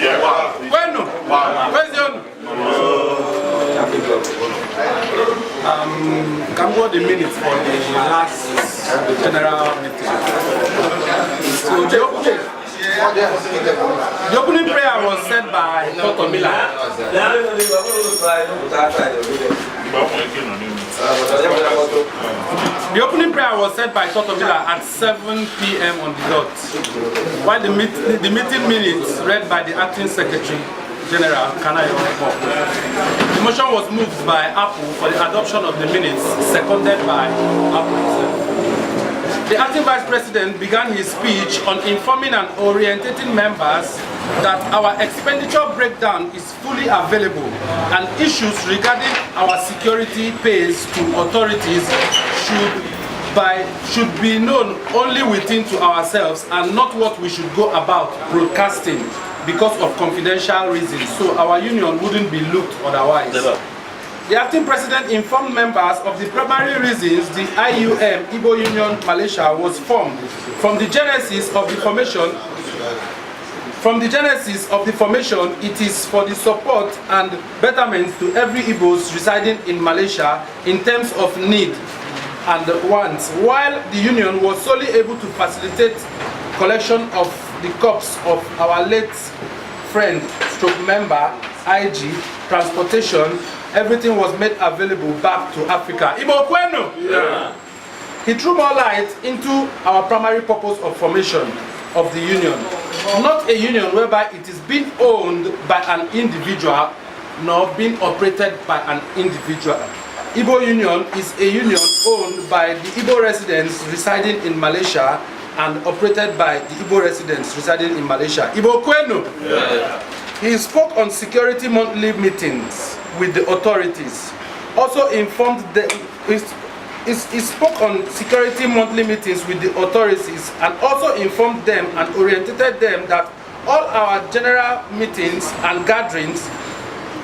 Kwenu? Kwezionu? Can go the minutes for the last general meeting. So the opening prayer was said by Dr. Miller. Mgbe ọ nwere ike nọ n'ime. The opening prayer was said by Dr. Miller at 7 p.m. on the dot, while the meeting minutes read by the acting secretary general, Kanayo Bob. The motion was moved by Apple for the adoption of the minutes, seconded by Apple himself. The acting vice president began his speech on informing and orientating members that our expenditure breakdown is fully available and issues regarding our security pays to authorities should be known only within to ourselves and not what we should go about broadcasting because of confidential reasons, so our union wouldn't be looked otherwise. The acting president informed members of the primary reasons the IUM, Igbo Union Malaysia, was formed. From the genesis of the formation, it is for the support and betterment to every Igbos residing in Malaysia in terms of need and wants, while the union was solely able to facilitate collection of the corpse of our late friend stroke member IG, transportation, everything was made available back to Africa. Igbo kwenu? Yeah. He threw more light into our primary purpose of formation of the union. Not a union whereby it is being owned by an individual nor being operated by an individual. Igbo Union is a union owned by the Igbo residents residing in Malaysia and operated by the Igbo residents residing in Malaysia. Igbo kwenu? Yeah. He spoke on security monthly meetings with the authorities. Also informed the, he spoke on security monthly meetings with the authorities and also informed them and orientated them that all our general meetings and gatherings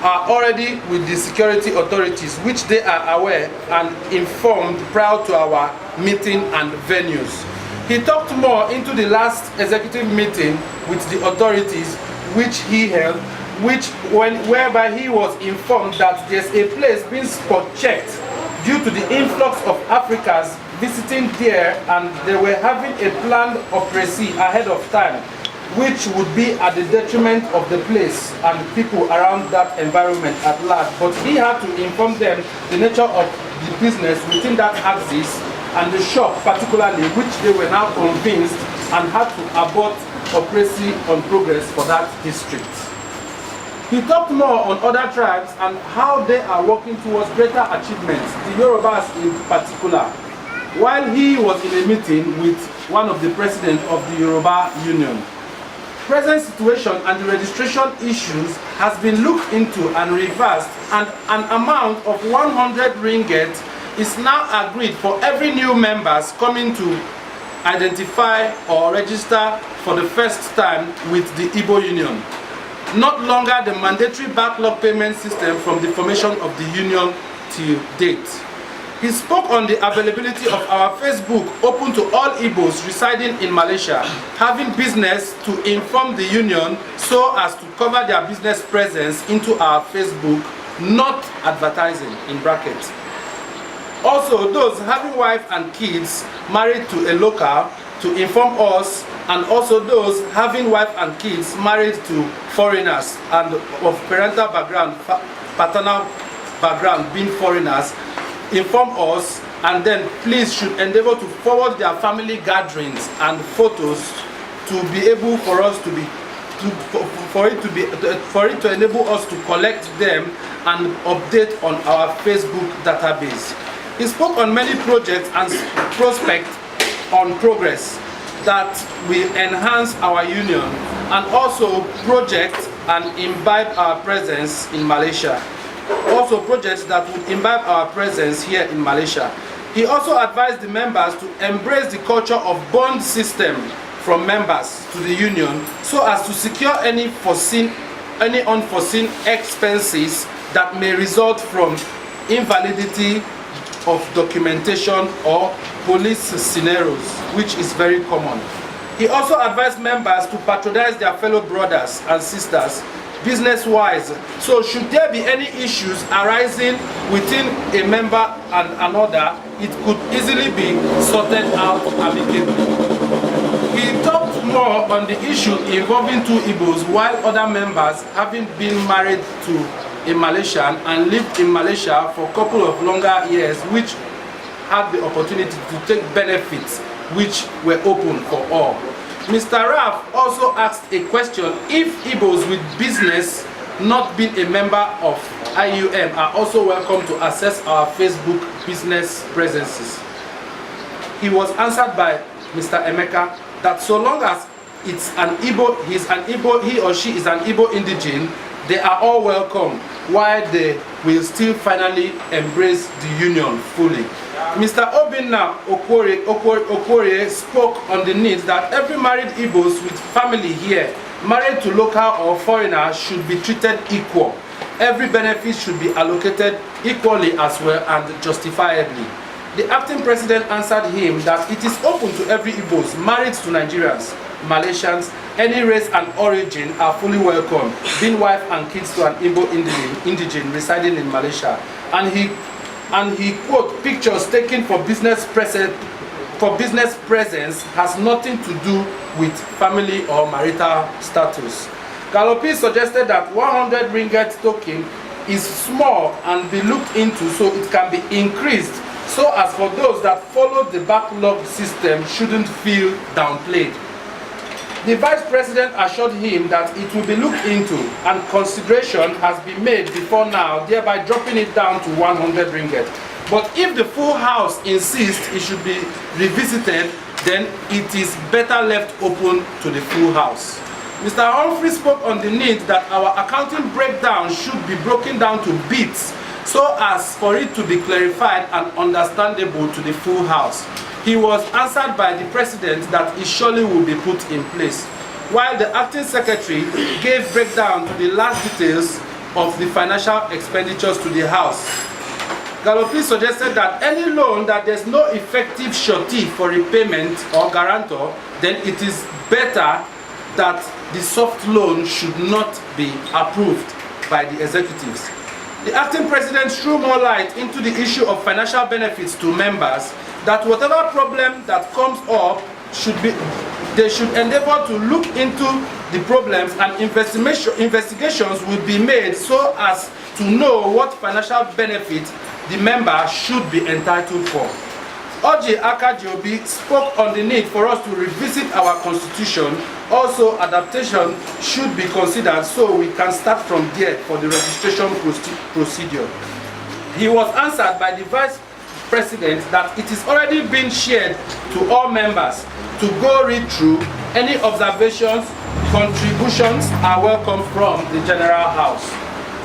are already with the security authorities, which they are aware and informed prior to our meeting and venues. He talked more into the last executive meeting with the authorities which he held, whereby he was informed that there's a place being spot checked due to the influx of Africans visiting there, and they were having a planned operation ahead of time, which would be at the detriment of the place and people around that environment at large. But he had to inform them the nature of the business within that axis and the shop particularly, which they were now convinced and had to abort operation on progress for that district. He talked more on other tribes and how they are working towards greater achievements, the Yorubas in particular, while he was in a meeting with one of the presidents of the Yoruba Union. Present situation and the registration issues has been looked into and reversed, and an amount of 100 ringgit is now agreed for every new members coming to identify or register for the first time with the Igbo Union. Not longer the mandatory backlog payment system from the formation of the union till date. He spoke on the availability of our Facebook open to all Igbos residing in Malaysia, having business to inform the union so as to cover their business presence into our Facebook, not advertising in brackets. Also, those having wife and kids married to a local to inform us, and also those having wife and kids married to foreigners and of parental background, paternal background being foreigners, inform us, and then please should endeavor to forward their family gatherings and photos to be able for us to be to, for it to be for it to enable us to collect them and update on our Facebook database. He spoke on many projects and prospects on progress that will enhance our union and also project and imbibe our presence in Malaysia. Also projects that would imbibe our presence here in Malaysia. He also advised the members to embrace the culture of bond system from members to the union so as to secure any unforeseen expenses that may result from invalidity of documentation or police scenarios, which is very common. He also advised members to patronize their fellow brothers and sisters business-wise. So should there be any issues arising within a member and another, it could easily be sorted out amicably. He talked more on the issue involving two Igbos, while other members, having been married to a Malaysian and lived in Malaysia for a couple of longer years, which had the opportunity to take benefits which were open for all. Mr. Raff also asked a question if Igbos with business not being a member of IUM are also welcome to access our Facebook business presences. He was answered by Mr. Emeka that so long as it's an Igbo, he's an Igbo, he or she is an Igbo indigene, they are all welcome, while they will still finally embrace the union fully. Mr. Obinna Okorie spoke on the need that every married Igbos with family here, married to local or foreigner, should be treated equal. Every benefit should be allocated equally as well and justifiably. The acting president answered him that it is open to every Igbos married to Nigerians, Malaysians, any race and origin are fully welcome, being wife and kids to an Igbo indigene residing in Malaysia. And he quote, pictures taken for business presence has nothing to do with family or marital status. Galopi suggested that 100 ringgit token is small and be looked into so it can be increased, so as for those that follow the backlog system shouldn't feel downplayed. The vice president assured him that it will be looked into and consideration has been made before now, thereby dropping it down to 100 ringgit. But if the full house insists it should be revisited, then it is better left open to the full house. Mr. Humphrey spoke on the need that our accounting breakdown should be broken down to bits so as for it to be clarified and understandable to the full house. He was answered by the president that it surely will be put in place, while the acting secretary gave breakdown to the last details of the financial expenditures to the house. Galopi suggested that any loan that there's no effective surety for repayment or guarantor, then it is better that the soft loan should not be approved by the executives. The acting president threw more light into the issue of financial benefits to members, that whatever problem that comes up they should endeavor to look into the problems and investigations will be made so as to know what financial benefit the member should be entitled for. Oji Akajiobi spoke on the need for us to revisit our constitution. Also, adaptation should be considered so we can start from there for the registration procedure. He was answered by the vice president that it is already being shared to all members to go read through. Any observations, contributions are welcome from the General House.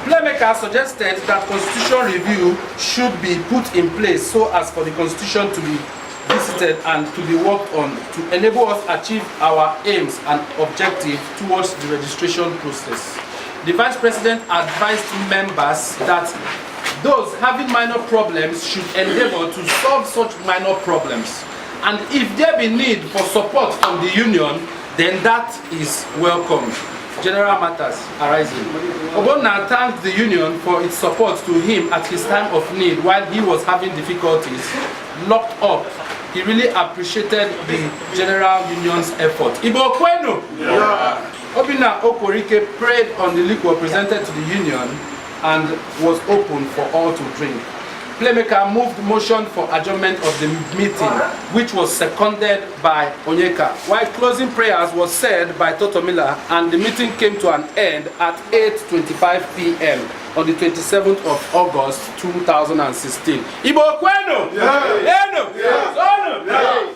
Playmaker suggested that constitution review should be put in place so as for the constitution to be visited and to be worked on to enable us achieve our aims and objective towards the registration process. The vice president advised members that those having minor problems should endeavor to solve such minor problems. And if there be need for support from the union, then that is welcome. General matters arising. Obonna thanked the union for its support to him at his time of need while he was having difficulties, locked up. He really appreciated the General Union's effort. Igbo kwenu! Yeah. Obinna Okorike prayed on the liquor presented to the union and was open for all to drink. Playmaker moved motion for adjournment of the meeting, which was seconded by Onyeka, while closing prayers was said by Totomila, and the meeting came to an end at 8:25 p.m. on the 27th of August 2016. Igbo kwenu! Yeah. Enu! Yeah. Sonu! Yeah.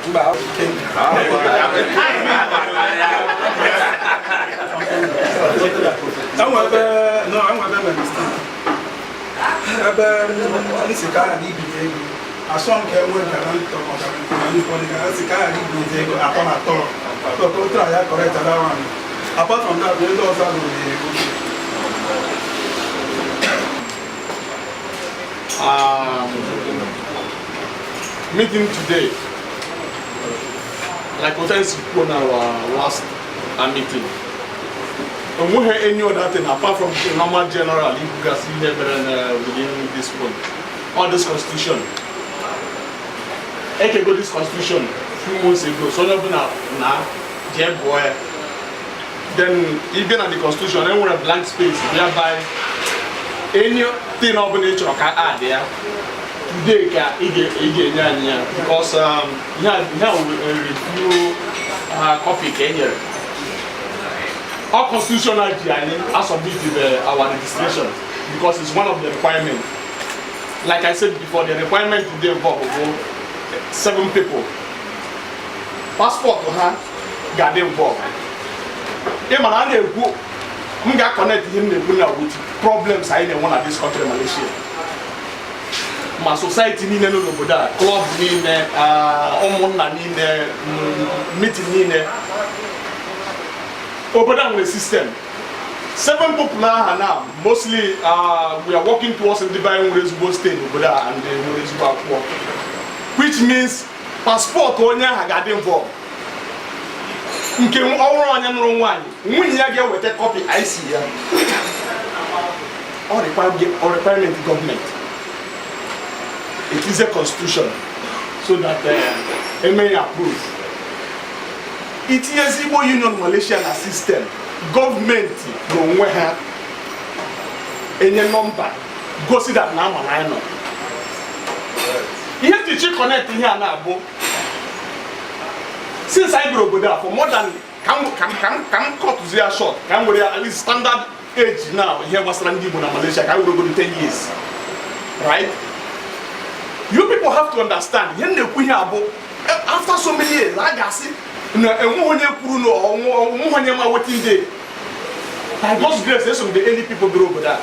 Mba. Ebe nsị ka a ghara ibinye ego asọ nke enwe guarantor maka nsị ka a ghara ibinye ego atọ na atọ so try ya correct that one. Apart from that, ndị ọzọ agụrụ ya ego. Meeting today, like what I said in our last meeting, onweghị any other thing apart from the normal general ikwugasị ihe mere na within this one or this constitution. Ekego this constitution few months ago, so onye ọbụla na jee gụọ ya. Then ịbịa na the constitution, enwere blank space whereby anything ọbụla ị chọrọ ka add ya today ka ị ga-enye anyị ya, because ihe a review copy ka e nyere. All constitution a ji anyị asubmit our registration, because it's one of the requirements. Like I said before, the requirement dey involved bụ seven people, passport ha ga-adị involved. Ị ma na a na-ekwu, m ga-connect ihe m na-ekwu na with problems anyị na-enwe na this country, Malaysia, ma society niile nọ n'obodo a, club niile, ụmụnna niile, meeting niile. Obodo a nwere system. Seven people aha now, mostly we are working towards ndị be anyị nwere ezigbo stay n'obodo a and nwere ezigbo akwụkwọ, which means passport onye ahụ ga-adị involved. Nke ọhụrụ, onye nụrụ nwaanyị, nwunye ya ga-eweta copy IC ya. Ọ requirement gọọmenti. It is a constitution so that eme ya approve, itinyezi Igbo Union Malaysia na system gọọmenti n'onwe ha, enye nọmba gosi that na ama na anyị nọ. Ihe njichi connect ihe a na-abụ, since anyị bịara obodo a for more than, ka m kọtụzi ya short, ka m were ya at least standard age now, ihe gbasara ndị Igbo na Malaysia, ka m were ogodo 10 years, right? You people have to understand ihe m na-ekwu. Ihe abụ, after so many years, a ga-asị na enweghị onye kwuru na onweghị onye ma wetin dey. By God's grace, eso m the early people bịara obodo a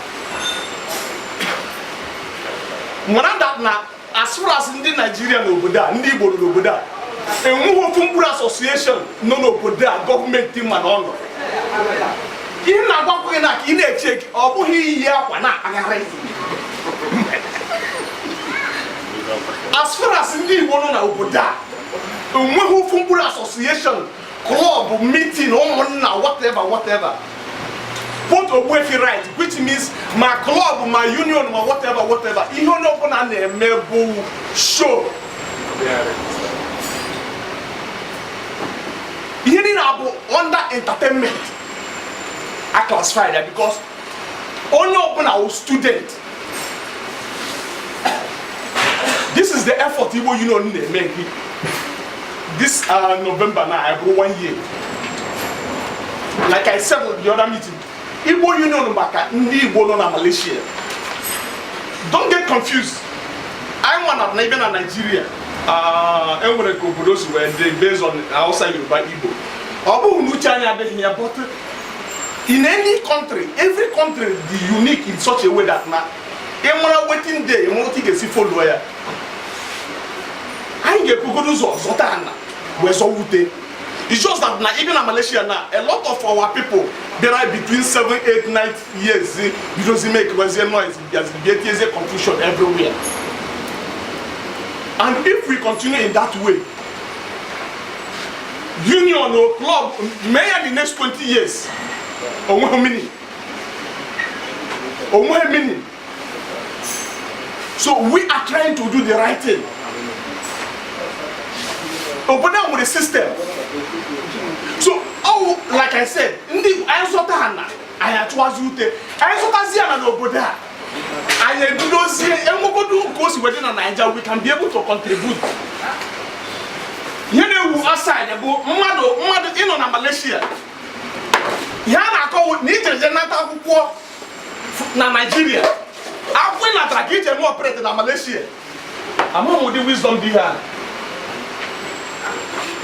mara that na as far as ndị Naijiria n'obodo a, ndị Igbo nọ n'obodo a, enweghị ofu mkpụrụ association nọ n'obodo a gọọmenti ma na ọ nọ. Ihe na-agwakwa gị na ka ị na-eche, ọ bụghị iyi akwa na-akpagharị. As far as ndị Igbo nọ n'obodo a, enweghị ofu mkpụrụ association, club, meeting, ụmụnna, whatever, whatever. Put Ogbuefi right, which means ma club, ma union, ma whatever, whatever, ihe onye ọbụla na-eme bụ show. Ihe niile abụ under entertainment. A classified ya because onye ọbụla wụ student. This is the effort Igbo Union na-eme nke this November na abụrụ one year. Like I said at the other meeting, Igbo Union maka ndị Igbo nọ na Malaysia. Don't get confused. Anyị nwa na ebe na Nigeria, enwere ka obodo si wee dị based on Hausa, Yoruba, Igbo. Ọ bụghị na uche anyị adịghị ya, but in any country, every country dị unique in such a way that na ị mara wetin dey, ị mara otu ị ga-esi follow ya. Anyị ga-ebugodo ụzọ zọta ana wee zọwa ute. It's just that na even na Malaysia na a lot of our people bịara between 7, 8, 9 years bidozi make wezie noise, bịazi bịa tiezie confusion everywhere. And if we continue in that way, union or club mee ya the next 20 years, onweghị meaning, onweghị meaning. So we are trying to do the right thing. Obodo a nwere system. So oh, like I said, ndị anyị zọta ha na anyị achụwazi ute, anyị zọtazi ya na n'obodo a, anyị ebidozie enwegodo ka o si wee dị na Naija, we can be able to contribute. Ihe na-ewu outside bụ mmadụ ịnọ na Malaysia, ihe a na-akọwụ na ijere je nata akwụkwọ na Naịjirịa, akwụkwọ ị natara ka ije eme operate na Malaysia. Amaghị m ụdị wisdom dị ha.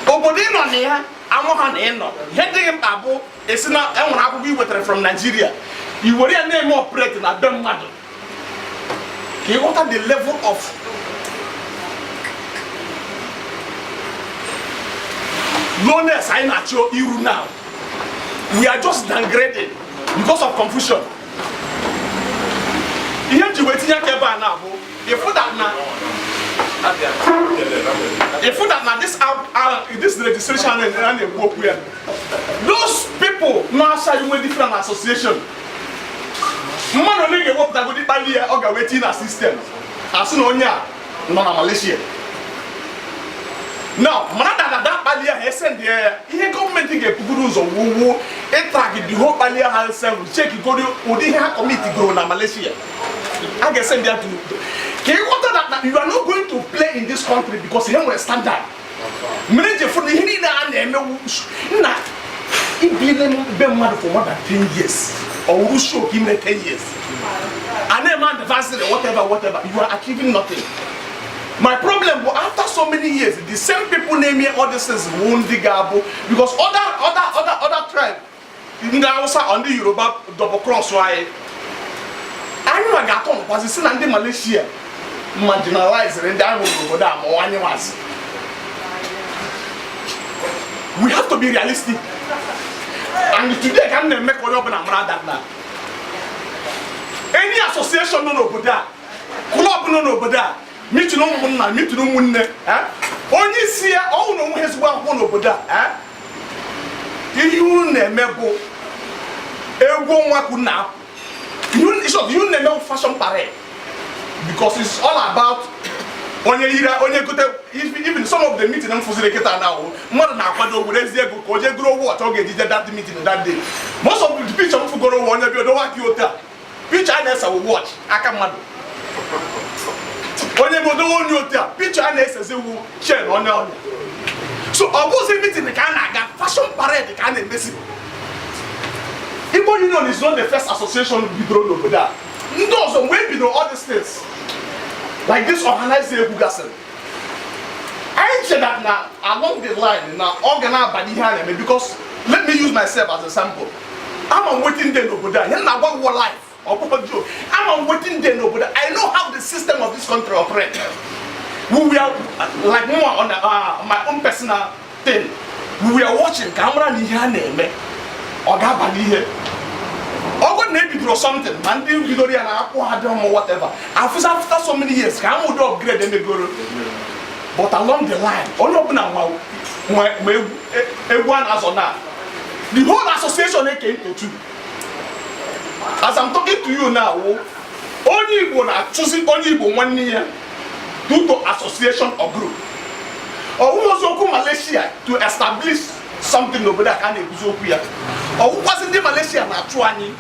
Obodo ị nọ na ya, amụ ha na ị nọ, ihe dị gị mkpa bụ esi na enwere akwụkwọ ị wetara from Nigeria, i were ya na-eme operate na be mmadụ. Ka ị ghọta the level of lowness anyị na-achọ iru now. We are just downgrading because of confusion. Ihe m ji wee tinye aka ebe a na-abụ Ịfụ that na this registration a na-ekwu okwu ya, those people na-asa inwe different association, mmadụ ole ga-ewepụtagodi kpali ya, ọ ga-wee tinye na system, asị na onye a nọ na Malaysia now. Mara na that kpali ahụ esend ya, ihe gọọmenti ga-ebugoro ụzọ wuwo ịtrack the whole kpali ahụ sef, check goro ụdị ihe ha commit goro na Malaysia. A ga-esend ya to ka ịghọta that na you are not going to play in this country, because ihe nwere standard mere ji fụ na ihe niile a na-emewu nna ibile be mmadụ for more than 10 years, or wuru show ka ime 10 years a na-eme anniversary, whatever, whatever, you are achieving nothing. My problem bụ, after so many years, the same people na-eme all these things wụ ndị ga-abụ, because other tribe, ndị Hausa or ndị Yoruba, double cross anyị. Anyị nwa ga-atọ nkwazi si na ndị Malaysia marginalized ndị ahụ n'obodo a, ma ọ anyị nwazi. We have to be realistic, and today ka m na-eme ka onye ọbụla mara that na any association nọ n'obodo a, club nọ n'obodo a, meeting ụmụnna, meeting ụmụnne, onye isi ya ọwụ na onwe ha ezigbo akwụkwọ n'obodo a, ihe unu na-eme bụ egwu ọnwa ka unu na-apụ. In short, ihe unu na-eme bụ fashion parade, because it's all about onye yiri, onye gote. Even some of the meeting m fụziri kịta na ahụ, mmadụ na-akwado were ezi ego ka o jee goro watch ọ ga-ejije that meeting that day. Most of the picture m fụgoro wụ onye bịa dowa aka otu a, picture a na-ese wụ watch aka mmadụ. Onye bụ odowe onye otu a, picture a na-esezi wu chain onye ọnya. So ọ bụzi meeting ka a na-aga, fashion parade ka a na-emesi. Igbo Union is not the first association bidoro n'obodo a. Ndị ọzọ mgbe e bidoro all these things like this organized egwu gasịrị, anyị che that na along the line na ọ ga na-abanye ihe a na-eme, because let me use myself as a sample. Ama m wetin dey n'obodo a. Ihe m na-agwa gị life, ọ bụghị joke. Ama m wetin dey n'obodo a. I know how the system of this country operate. We were like more on my own personal thing, we were watching ka a mara na ihe a na-eme ọ ga-aba n'ihe. Ọ bụrụ na ebidoro something, ma ndị bidoro ya na-akwụ ha dị ọmụ, whatever, afụsa after so many years ka ama ụdị upgrade emegoro. But along the line, onye ọbụla ma egwu a na-azọ na the whole association eke into two. As I'm talking to you now, onye Igbo na-achụzi onye Igbo nwanne ya due to association or group. Ọwụghịzi okwu Malaysia to establish something n'obodo a ka a na-ekwuzi okwu ya. Ọwụkwazị ndị Malaysia na-achụ anyị.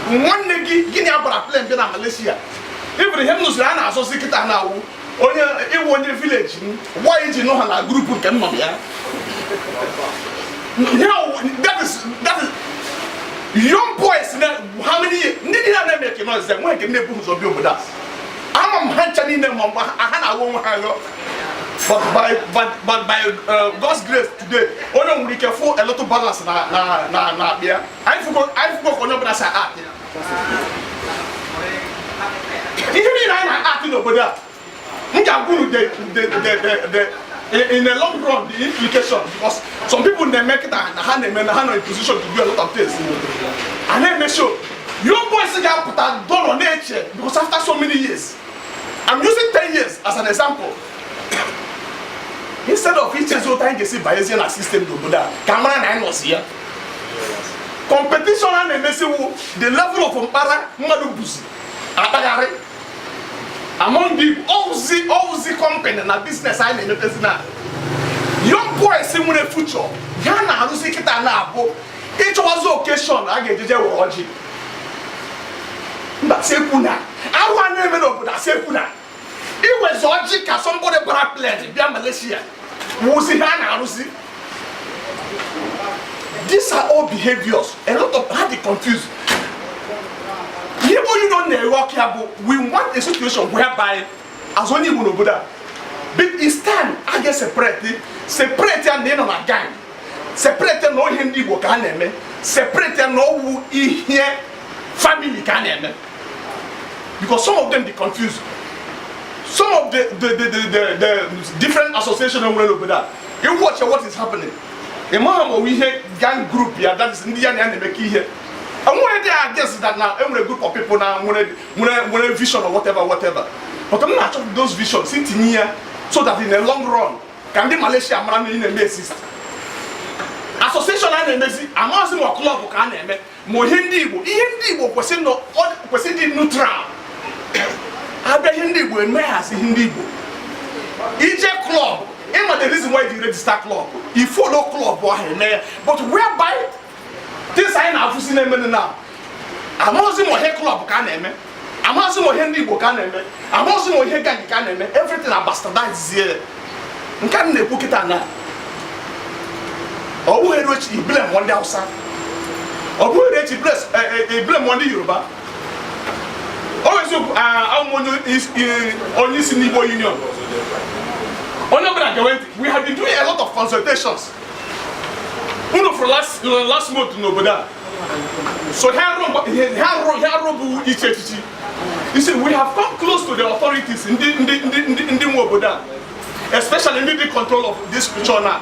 Nwanne gị, gịnị agbara plane bịa na Malaysia? Ibere ihe m nụziri a na-azụzi kịta na-awụ onye ịwụ onye village m gwa iji nụ ha na group nke m nọ na ya. That is young boys na how many years ndị niile na-eme ka noise nwee nke na-ebu ụzọ bịa obodo a. Ama m ha ncha niile, ma mgbe ha na-aghọ onwe ha aghọ. But by God's grace, today onye nwere ike fụ a little balance na akpịa anyị fụgo ka onye ọbụla si act. Ihe niile anyị na-act n'obodo a, m ga-agwa unu the in the long run, the implication, because some people na-eme kịta na ha na-eme na ha nọ in position to do a lot of things, a na-eme show. Young boys ga-apụta dọrọ na-eche, because after so many years, I'm using 10 years as an example, instead of ichezi otu anyị ga-esi banyezie na system n'obodo a ka mara na anyị nọzi ya, competition a na-emesiwu the level of mkpara mmadụ buzi akpagharị among the ozi company na business anyị na-emepezi na young boys nwere future ya na-arụzi kịta na-abụ ịchọwazi occasion a ga-ejeje were ọjị mba sekwu na arụ a na-eme n'obodo a, sekwu na iwezi ọjị ka somebody gbara plane bịa Malaysia wụzi ihe a na-arụzi. These are all behaviors a lot of ha dị confused. Ihe onye nọ na-eghe ọkụ ya bụ, we want a situation whereby as onye Igbo n'obodo a, but it's time a ga-separate, separate ya na ị nọ na gang, separate ya na ihe ndị Igbo ka a na-eme, separate ya na ọwụ ihe family ka a na-eme, because some of them dey confused. Some of the different association enwere n'obodo a, you watch what is happening, ị maha ma ọwụ ihe gang group ya, that is ndị ya na ya na-emekọ ihe. Enweghị dị against that na enwere group of people na nwere vision or whatever, whatever. But m na-achọ those visions si tinye ya so that in the long run, ka ndị Malaysia mara na ị na-eme exist. Association a na-emezi, amaghịzi ma club ka a na-eme, ma ihe ndị Igbo, ihe ndị Igbo kwesịrị kwesịrị ịdị neutral. Abịa ihe ndị Igbo, emeghazi ihe ndị Igbo. Ije club, ịma the reason why you register club, i follow club ahụ eme ya. But whereby things anyị na-afụsi na-eme na amaghịzi ma ihe club ka a na-eme, amaghịzi ma ihe ndị Igbo ka a na-eme, amaghịzi ma ihe gang ka a na-eme, everything na bastardize. Nke a m na-ekwu kịta na ọ bụghị eru echi i blame ndị Hausa, ọ bụghị eru echi i blame ndị Yoruba. Ọ bụ eziokwu, ahụ m onye isi n'Igbo Union. Onye ọbụla gewe ntị, we have been doing a lot of consultations. Unu for last month n'obodo a, so ha arụ bụ iche echichi. You see, we have come close to the authorities, ndị nwe obodo a, especially ndị dị control of this picture now,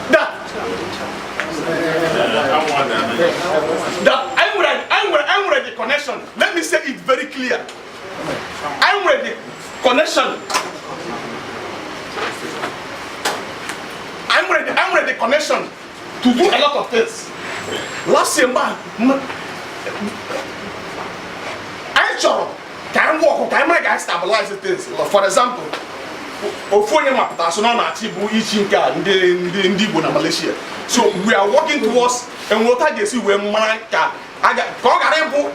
that I nwere the connection. Let me say it very clear, I nwere the connection, I nwere the connection to do a lot of things. Last year, mgbe anyị chọrọ ka anyị work, ka anyị mara ka anyị stabilize things. For example, ofu onye mapụtara sị na ọ na-achị bụ ichi nke a ndị Igbo na Malaysia. So we are working towards enwe otu a ga-esi wee mara ka ọ ghara ịbụ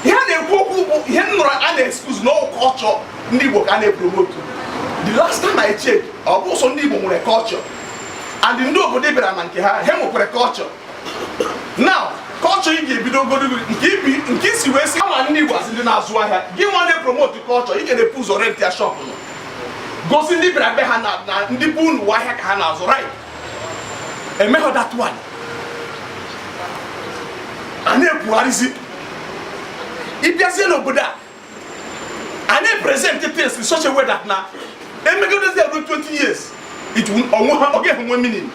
ihe a na-ekwu okwu bụ ihe m nụrụ a na-excuse na culture ndị Igbo ka a na-epromote. The last time I check, ọ bụ sọ ndị Igbo nwere culture, and ndị obodo bịara na nke ha, ha nwekwara culture. Now, culture ị ga-ebido godo nke ibi nke isi wee si ama ndị Igbo asị ndị na-azụ ahịa gị nwa na-epromote culture, ị ga-epu ụzọ rent ya shop nọ, gosi ndị bịara be ha na ndị bụ unu ahịa ka ha na-azụ, right? Emeghọ that one, a na-ekwugharịzi. Ịbịazie n'obodo a, a na-epresent things in such a way that na emegodozi every 20 years, it will onwe ha, ọ gaghị enwe meaning.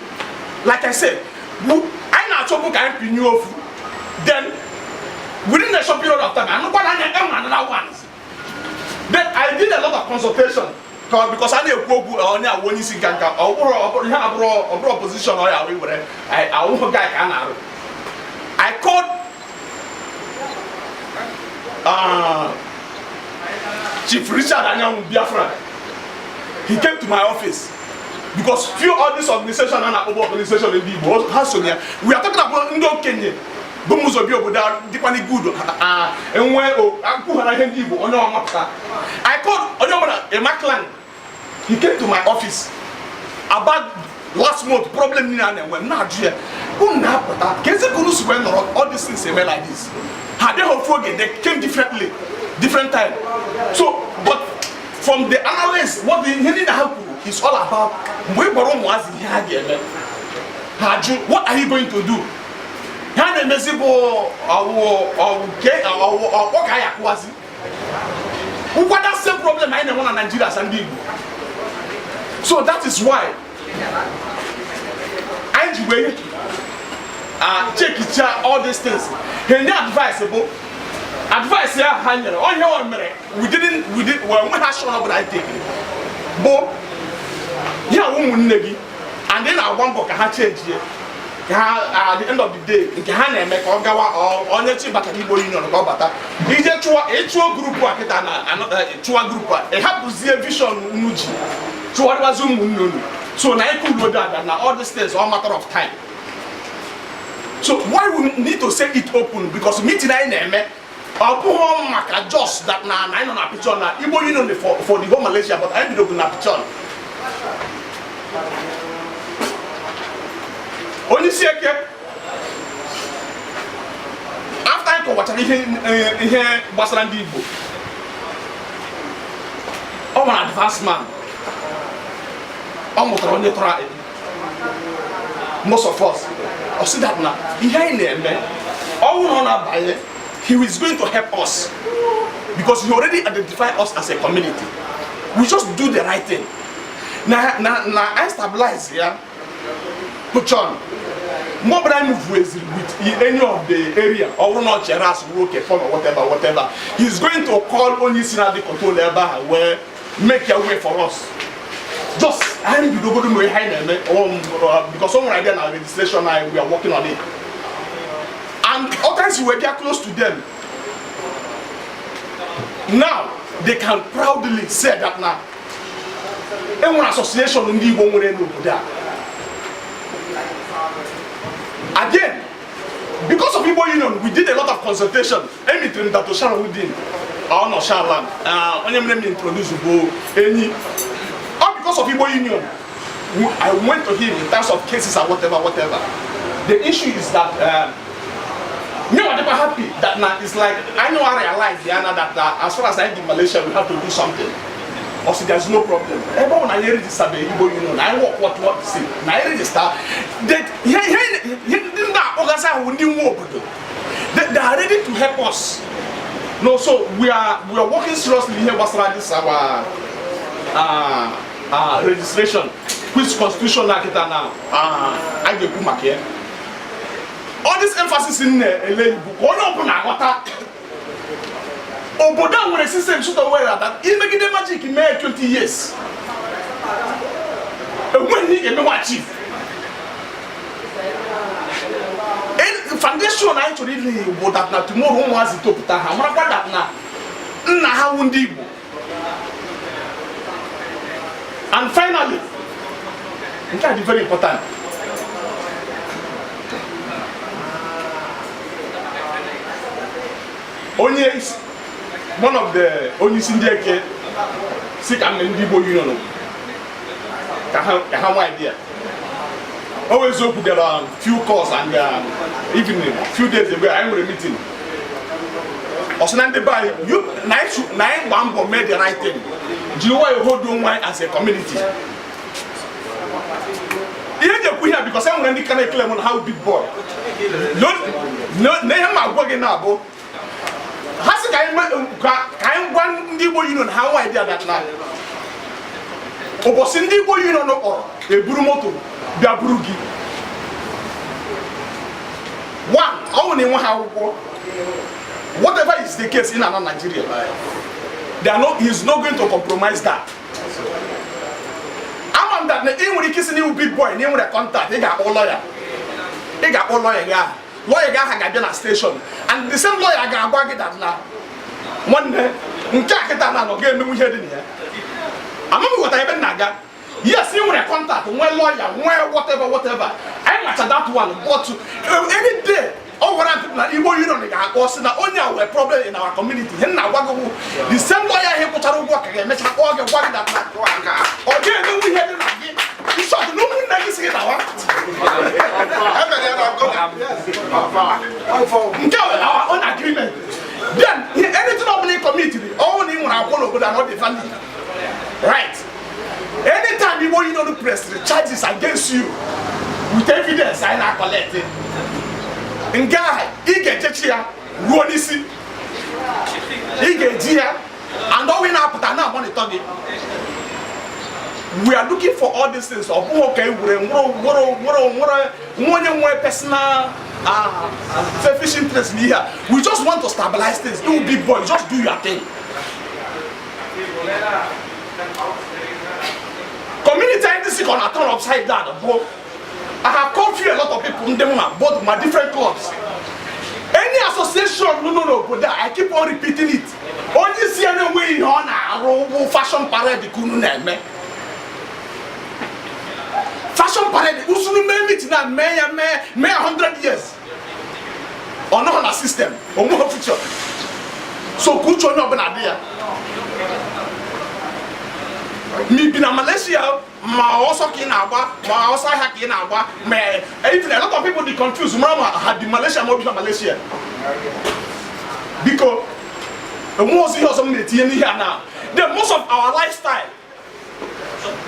Like I said, anyị na-achọbụ ka anyị pinye ofu, then within a short period of time, anụkwa na anya enwe another ones. Then I did a lot of consultation because a na-ekwu okwu onye awụ onye isi nka nka, ọ bụrụ ihe abụrụ, ọ bụrụ opposition, ọ ya awụ were awụhụ guy ka a na-arụ. I called Chief Richard Anyanwu Biafra. He came to my office because few all this organization a na-akpọbụ organization ndị Igbo ha so ya. We are talking about ndị okenye bụ m ụzọ bi obodo a dịkwana good enwe akwụghara ihe ndị Igbo onye ọmapụta. I called onye ọbụla Emaklan. He came to my office about last month problem niile a na-enwe. M na-ajụ ya, unu na-apụta ka ezi ka unu si wee nọrọ all these things eme like this? Ha adịghị ofu oge, they came differently, different time. So, but from the analysis, what the ihe niile ha kwuru is all about mgbe ị gwara ụmụazị ihe ha ga-eme, ha jụ, "What are you going to do?" Ha na-emezi bụ ọwụ ọwụ ke ọwụ ọkpọ ka anyị akwụwazi ụkwa. That same problem anyị na-enwe na Nigeria as ndị Igbo. So that is why anyị ji wee chekicha all these things. Ha enye advice, bụ advice ya ha nyere onye o mere we didn't we did well nwe ha shọn ọbụla anyị tekiri bụ ya ụmụnne gị, and ị na-agba mbọ ka ha chenjie, ka ha at the end of the day nke ha na-eme ka ọ gawa. Onye chi batara Igbo Union ka ọ bata ije chụwa ịchụọ group a kịta na chụwa group a, ị hapụzie vision unu ji chụwarịwazi ụmụnne unu. So na ịkụruo dada na all these things, all matter of time. So why we need to say it open? Because meeting anyị na-eme, ọ bụghị maka just that na anyị nọ na picture na Igbo Union dị for the whole Malaysia, but anyị bidogo na picture. Onye isi eke, after anyị kọwachara ihe gbasara ndị Igbo, ọ nwere advance man, ọ mụtara onye tọrọ most of us. Ọ sị that na ihe anyị na-eme, ọnwụ na ọ na-abanye, he is going to help us because he already identified us as a community. We just do the right thing na anyị stabilize ya pụchọn. Mgbe ọbụla anyị move with any of the area, ọ bụrụ na ọ chere as nwoke form or whatever, whatever, he's going to call onye isi na-adị control ebe ahụ wee make a way for us. Just anyị bidogodo mgbe ihe anyị na-eme, because o nwere idea na registration anyị, we are working on it, and others we get close to them now, they can proudly say that na enwere association ndị Igbo nwere n'obodo a. Again, because of Igbo Union, we did a lot of consultation. Emitere m Dato Sharudin, ọ nọ Shalam, onye mere m introduce bụ enyi. All because of Igbo Union, I went to him in terms of cases and whatever, whatever. The issue is that me wa dịkwa happy that na it's like I know, I realize ya na that as far as I in Malaysia, we have to do something. Also, there's no problem. Ebe ọ na anyị register bụ Igbo Union, anyị work what see na anyị register that ihe ihe ndị na-akpọgasị ahụ, ndị nwe obodo, they are ready to help us. No, so we are working seriously ihe gbasara this our registration, which constitution na kịta na a ga-ekwu maka ya. All this emphasis m na-ele bụ ka onye ọbụla aghọta obodo a nwere system sort of way that imegide magic mee 20 years, enweghị ihe ga-emenwe achieve. Foundation anyị chọrọ ile bụ that na tomorrow ụmụazị topụta, ha marakwa that na nna ha wụ ndị Igbo. And finally, nke a dị very important. Onye isi, one of the onye isi ndị eke si ka mme ndị Igbo Union ka ha nwa idea. O wee eziokwu, there are few calls and even a few days ago anyị nwere meeting. Ọ sị na ndị be anyị na anyị gbaa mbọ mee the right thing, jiri nwayọọ hold onwe anyị as a community. Ihe eji ekwu ihe a, because e nwere ndị ka na-ekele m na ha big boy na ihe m agwa gị na-abụ ha sị ka anyị gwa ndị Igbo Union ha nwa idea that na ụbọchị ndị Igbo Union kpọrọ eburu moto bịa buru gị, one, ọ bụ na ịnwe ha akwụkwọ, whatever is the case in ana Nigeria, they are not, he is not going to compromise that. Ama m that na ị nwere ike isi n'iwu big boy na ị nwere contact, ị ga-akpọ lawyer, ị ga-akpọ lawyer gị ahụ, lawyer gị ahụ ga-abịa na station, and the same lawyer ga-agwa gị that na nwanne nke a kịta na anọ ga-emenwu ihe dị na ya. Ama m ghọtara ebe m na-aga. Yes, ị nwere contact, nwee lawyer, nwee whatever, whatever, anyị macha that one, but any day ọ gwara people na Igbo Union ga-akpọ sị na onye a nwere problem in our community, ihe m na-agwa gị bụ the same lawyer ihe kwụchara ụgwọ ka ga-emecha kpọọ gị, gwa gị that na ọ ga-emenwu ihe dị na gị. In short, na ụmụnne gị si gị dawa. Nke a nwere our own agreement. Then anything ọbụla ị commitiri, ọnwụ na ị nwere akwụkwọ n'obodo and ọ dị valid, right? Anytime Igbo Union press the charges against you with evidence anyị na-collect, nke ahụ ị ga-echechi ya ruo n'isi, ị ga-eji ya, and ọnwụ ị na-apụta na monitor gị. We are looking for all these things. Ọ bụghị ka e were nwere nwere nwere nwere nwa onye nwere personal selfish interest n'ihe a. We just want to stabilize things. You big boy, just do your thing. Community anyị si ka ọ na-turn upside down bụ I have called few, a lot of people, ndị mma, both my different clubs, any association nọ n'obodo a. I keep on repeating it, onye isi ya na-enweghị ihe ọ na-arụ bụ fashion parade ka unu na-eme. Fashion parade usoro mee meeting na mee ya mee mee 100 years, ọ nọghị na system, onweghị future. So ka uche onye ọbụla dị ya, ma ibi na Malaysia, ma ọsọ ka ị na-agba, ma ọsọ ahịa ka ị na-agba, ma even a lot of people dey confused mara ma ha bi Malaysia ma ọ bi na Malaysia. Biko, enwe ozi ihe ọzọ m na-etinye n'ihe a na the most of our lifestyle,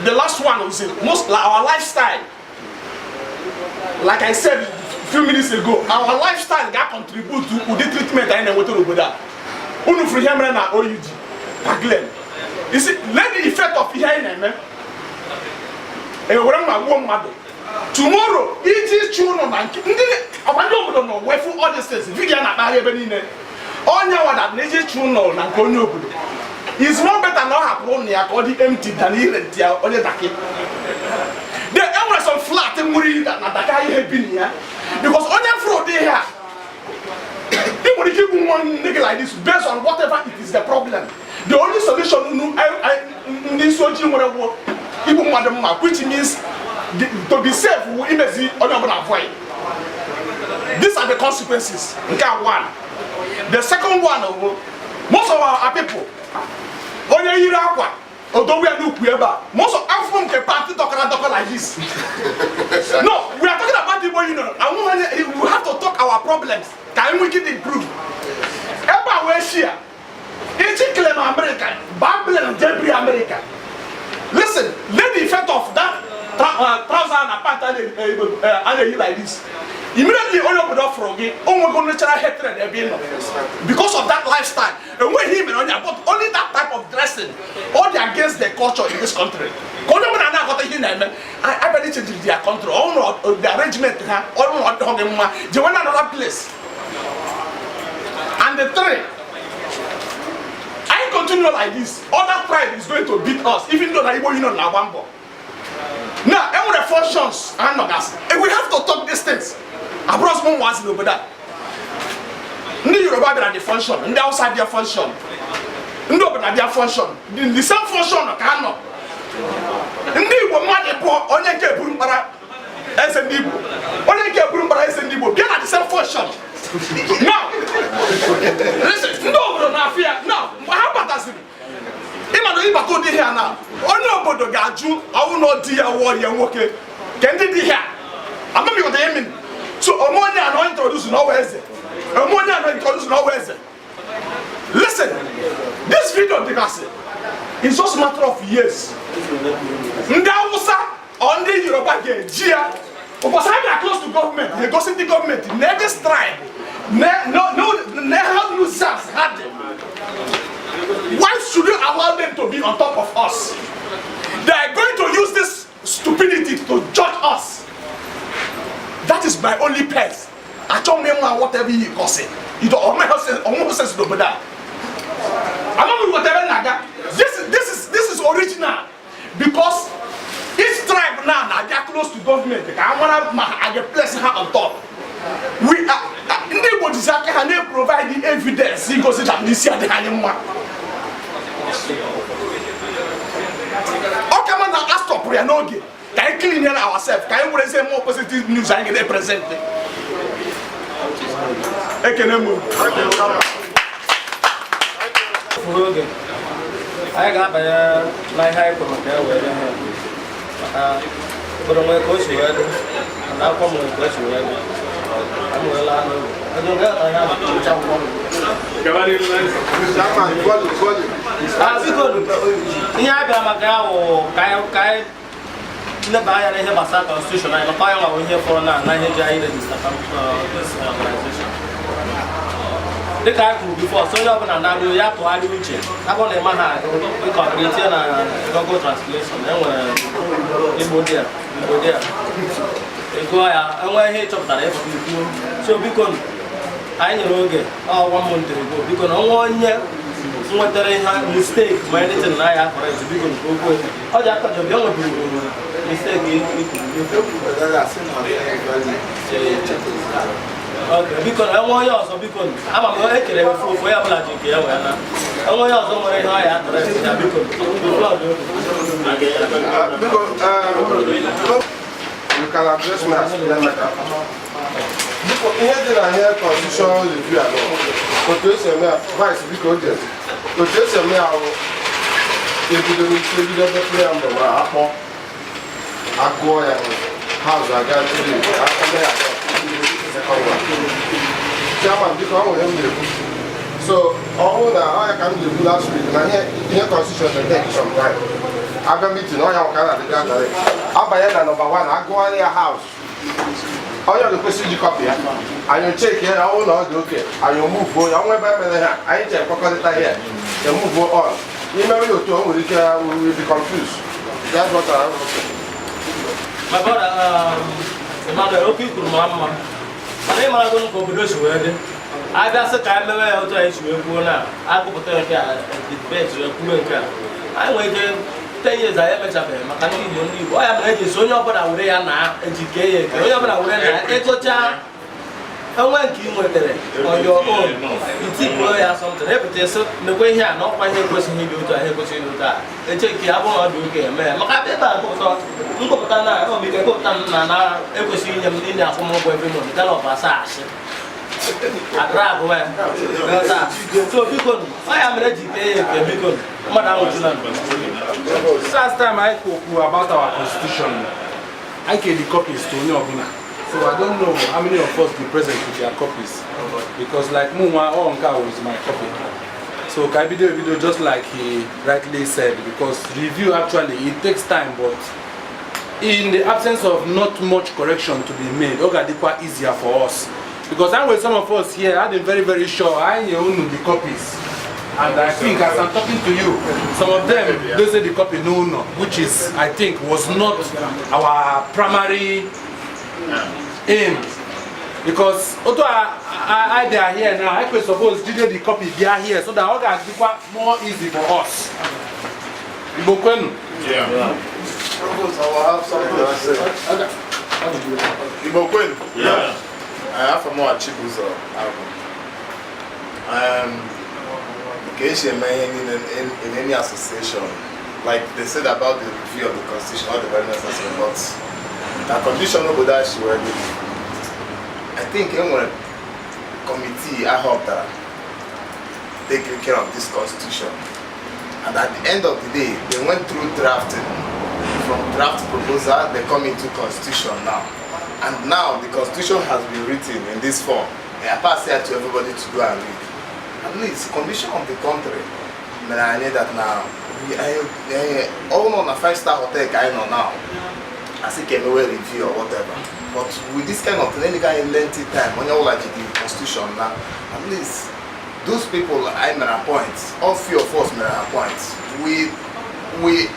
the last one was most like our lifestyle, like I said a few minutes ago, our lifestyle ga contribute to ụdị treatment anyị na-enweta n'obodo a. Unu furu ihe mere na OUG Parkland. You see, let the effect of ihe anyị na-eme ewere mma gbuo mmadụ. Tomorrow, iji chụ ụlọ na nke ndị ọgba ndị obodo nọ wefu all these things, video na-akpagharị ebe niile. Onye wada na iji chụ ụlọ na nke onye obodo is more better na ọ hapụrụ ụlọ ya ka ọ dị empty than i rent ya onye daki. Then e nwere some flat nwere na daka ihe bi na ya, because onye fụrụ ụdị ihe a, ị nwere ike igbu nwa nne gị like this based on whatever it is, the problem. The only solution unu ndị isi ojii nwere bụ igbu mmadụ mma, which means to be safe wụ imezi onye ọbụla avoid. These are the consequences. Nke a one. The second one bụ most of our people, onye yiri akwa odowe ya n'ukwu ebe a, most of afọ nke pant dọkara dọkọ like this. No, we are talking about Igbo Union and we have to talk our problems ka anyị nwee ike improve ebe a wee shia iji claim America babylon jebri America. Listen, let the effect of that trouser na pant a na-eyi like this, immediately onye obodo fụrụ gị, o nwego natural hatred ebe ị nọ because of that lifestyle. Enweghị ihe mere onye, but only that type of dressing, all dị against the culture in this country, ka onye ọbụla na-aghọta ihe na-eme abịa ichejiri their country ọnwụ, the arrangement ha ọrụ na ọ dịghị mma, jewe na another place. And the three, I continue like this, other tribe is going to beat us, even though na Igbo Union na-agba mbọ. Now, enwere functions anọgasị, and we have to talk these things. Abụrụ ọsọ ụmụazị n'obodo a, ndị Yoruba bịara the function, ndị Hausa bịa function, ndị obodo abịa function, the same function ka a nọ. Ndị Igbo mmadụ pụọ, onye nke eburu mkpara eze ndị Igbo, onye nke eburu mkpara eze ndị Igbo bịa na the same function. Now listen, ndị obodo na-afịa now mgbe ha bataziri, ịma na ịbata ụdị ihe a na onye obodo ga-ajụ ọnwụ na di ya wụọ ya nwoke ke ndị dị ihe a amamighọta ya min. So ome onye a na introduce na ọwa eze, ome onye a na introduce na ọwa eze. Listen, this video dịgasị, it's just a matter of years, ndị Awụsa or ndị Yoruba ga-eji ya ụbọchị ha bịara close to gọọmenti, ga-egosi ndị gọọmenti na this tribe na ha losers ha dị. Why should you allow them to be on top of us? They are going to use this stupidity to judge us. That is my only pace. Achọ m ịma whatever you cause it. You don't onwe sense n'obodo a. Amaghị m whatever na-aga. This is original because each tribe now na-abịa close to government ka a mara ma a ga-place ha on top. We are ndị Igbo jizi aka ha na-provide evidence igosi na n'isi adịghị anyị mma. Ọ kama na a stọpụrụ ya n'oge ka anyị clean ya ourselves, ka anyị werezie more positive news anyị ga-present. Ekene m. Furu oge anyị ga-abanye na ihe anyị kwuru ka e wee bịa ha, maka obodo nwere ka o si wee dị, mana akwụkwọ m nwere ka o si wee dị. Amụrụla anụ onye oge ihe a na-echa akwụkwọ. Biko, ihe anyị bịara maka ya wụ ka anyị leba anya n'ihe gbasara constitution anyị, maka anyị nwawo ihe fọrọ na ihe ji anyị register this organization. Dịka anyị kwuru before, so onye ọbụla na-arụ ya tụgharịa uche abụ na ịma ha ịkọpụrụ itinye na Google Translation, enwere Igbo dị a, Igbo dị a, ị gụọ ya, enwee ihe ị chọpụtara ịfụ ikwuo. So biko, anyị nyere oge ọ one month ago. Biko, na ọnwa onye nwetara ihe mistake ma anything na ya correct, biko, nke okwu ọ ji aka jọbi, o nweburu mistake ikwuru. Okay, biko, na enwe onye ọzọ, biko, ama m ekere ofu ofu, onye ọbụla ji nke ya wee na enwe onye ọzọ nwere ihe ọ ya correct ya, biko, the floor dị open. Biko, you can address me as Emeka. Biko, ihe dị na ihe constitution review anọ, otu esi eme ya, vice, biko, oge otu esi eme ya ahụ, ebido n'isi, ebido ebe preamble ma akpọ agụọ ya, house aga three eme ya second one. Chairman, biko, ọ nwere m na-ekwu. So ọ bụrụ na ọ ya ka m na-ekwu last week na ihe constitution na-take some time. Abịa meeting, ọ ya ka a na-adịga direct abanye na number one, agụgharị ya house, onye ọ ga-ekwesị iji copy ya, anyị check ya, ọ bụrụ na ọ dị oke, anyị omuvuo ya. Ọnwa ebe emere ha, anyị che ekwekọrịta ihe, emuvuo on imewe ya otu o nwere ike, we will be confused. That's what I want to say. My brother, Emmanuel, okwu ikwuru ma mma, mana ịmarago ka obodo si wee dị. Abịa sị ka anyị mewe ya otu anyị si wee kwuo na agụpụta nke a, debate wee kwuo nke a, anyị nwere ike 10 years anyị emechabeghị, maka ndị Igbo, ndị Igbo ọ ya mere eji esi onye ọbụla were ya na ejike ya eke, onye ọbụla were na ịtụcha enwe nke ị nwetara on your own, itipuo ya something, epụta esi mekwa ihe a na ọkwa ihe ekwesịghị ịdị otu a, ihe ekwesịghị ịdị otu a, eche nke ya bụrụ na ọ dị oke eme ya. Maka abịa ebe a gụpụta ngụpụta na ọ ike gụpụta m na ekwesịghị inye m inye akwụmụgwọ every month galọp asaa asị adịrị agụwa ya. So biko, ọ ya mere eji kee ya eke. Biko, mmadụ anwụchila. Last time I kwuru about our constitution, I gave the copies to onye ọbụla. So I don't know how many of us be present with their copies. Because like mụnwa, all nke a was my copy. So ka bido ebido, just like he rightly said, because review actually it takes time, but in the absence of not much correction to be made, ọ ga-adịkwa easier for us. Because I'm with some of us here, I'm very, very sure I nye unu the copies. And I think as I'm talking to you, some of them, they say the copy no, which is, I think, was not our primary aim. Because although I they are here now, I could suppose jide the copy bịa here so that ọ ga-adịkwa more easy for us. Igbo kwenu? Provost, I will have something to say. Igbo kwenu? Afọ m Chibuzo Agụ. Ka esi eme ihe niile in any association, like they said about the review of the constitution, all the very necessary, but na condition obodo a si wee dị, I think e nwere committee ahọpụtara taking care of this constitution, and at the end of the day they went through drafting. From draft proposal they come into constitution now, and now the constitution has been written in this form. They are passed here to everybody to go and read. At least condition of the country mere anyị that na we anyị all nọ na five star hotel ka anyị nọ now, asị ka emewe review or whatever, but with this kind of thing, any kind lengthy time, onye ọbụla ji the constitution na at least those people I mere appoint, all few of us mere appoint, we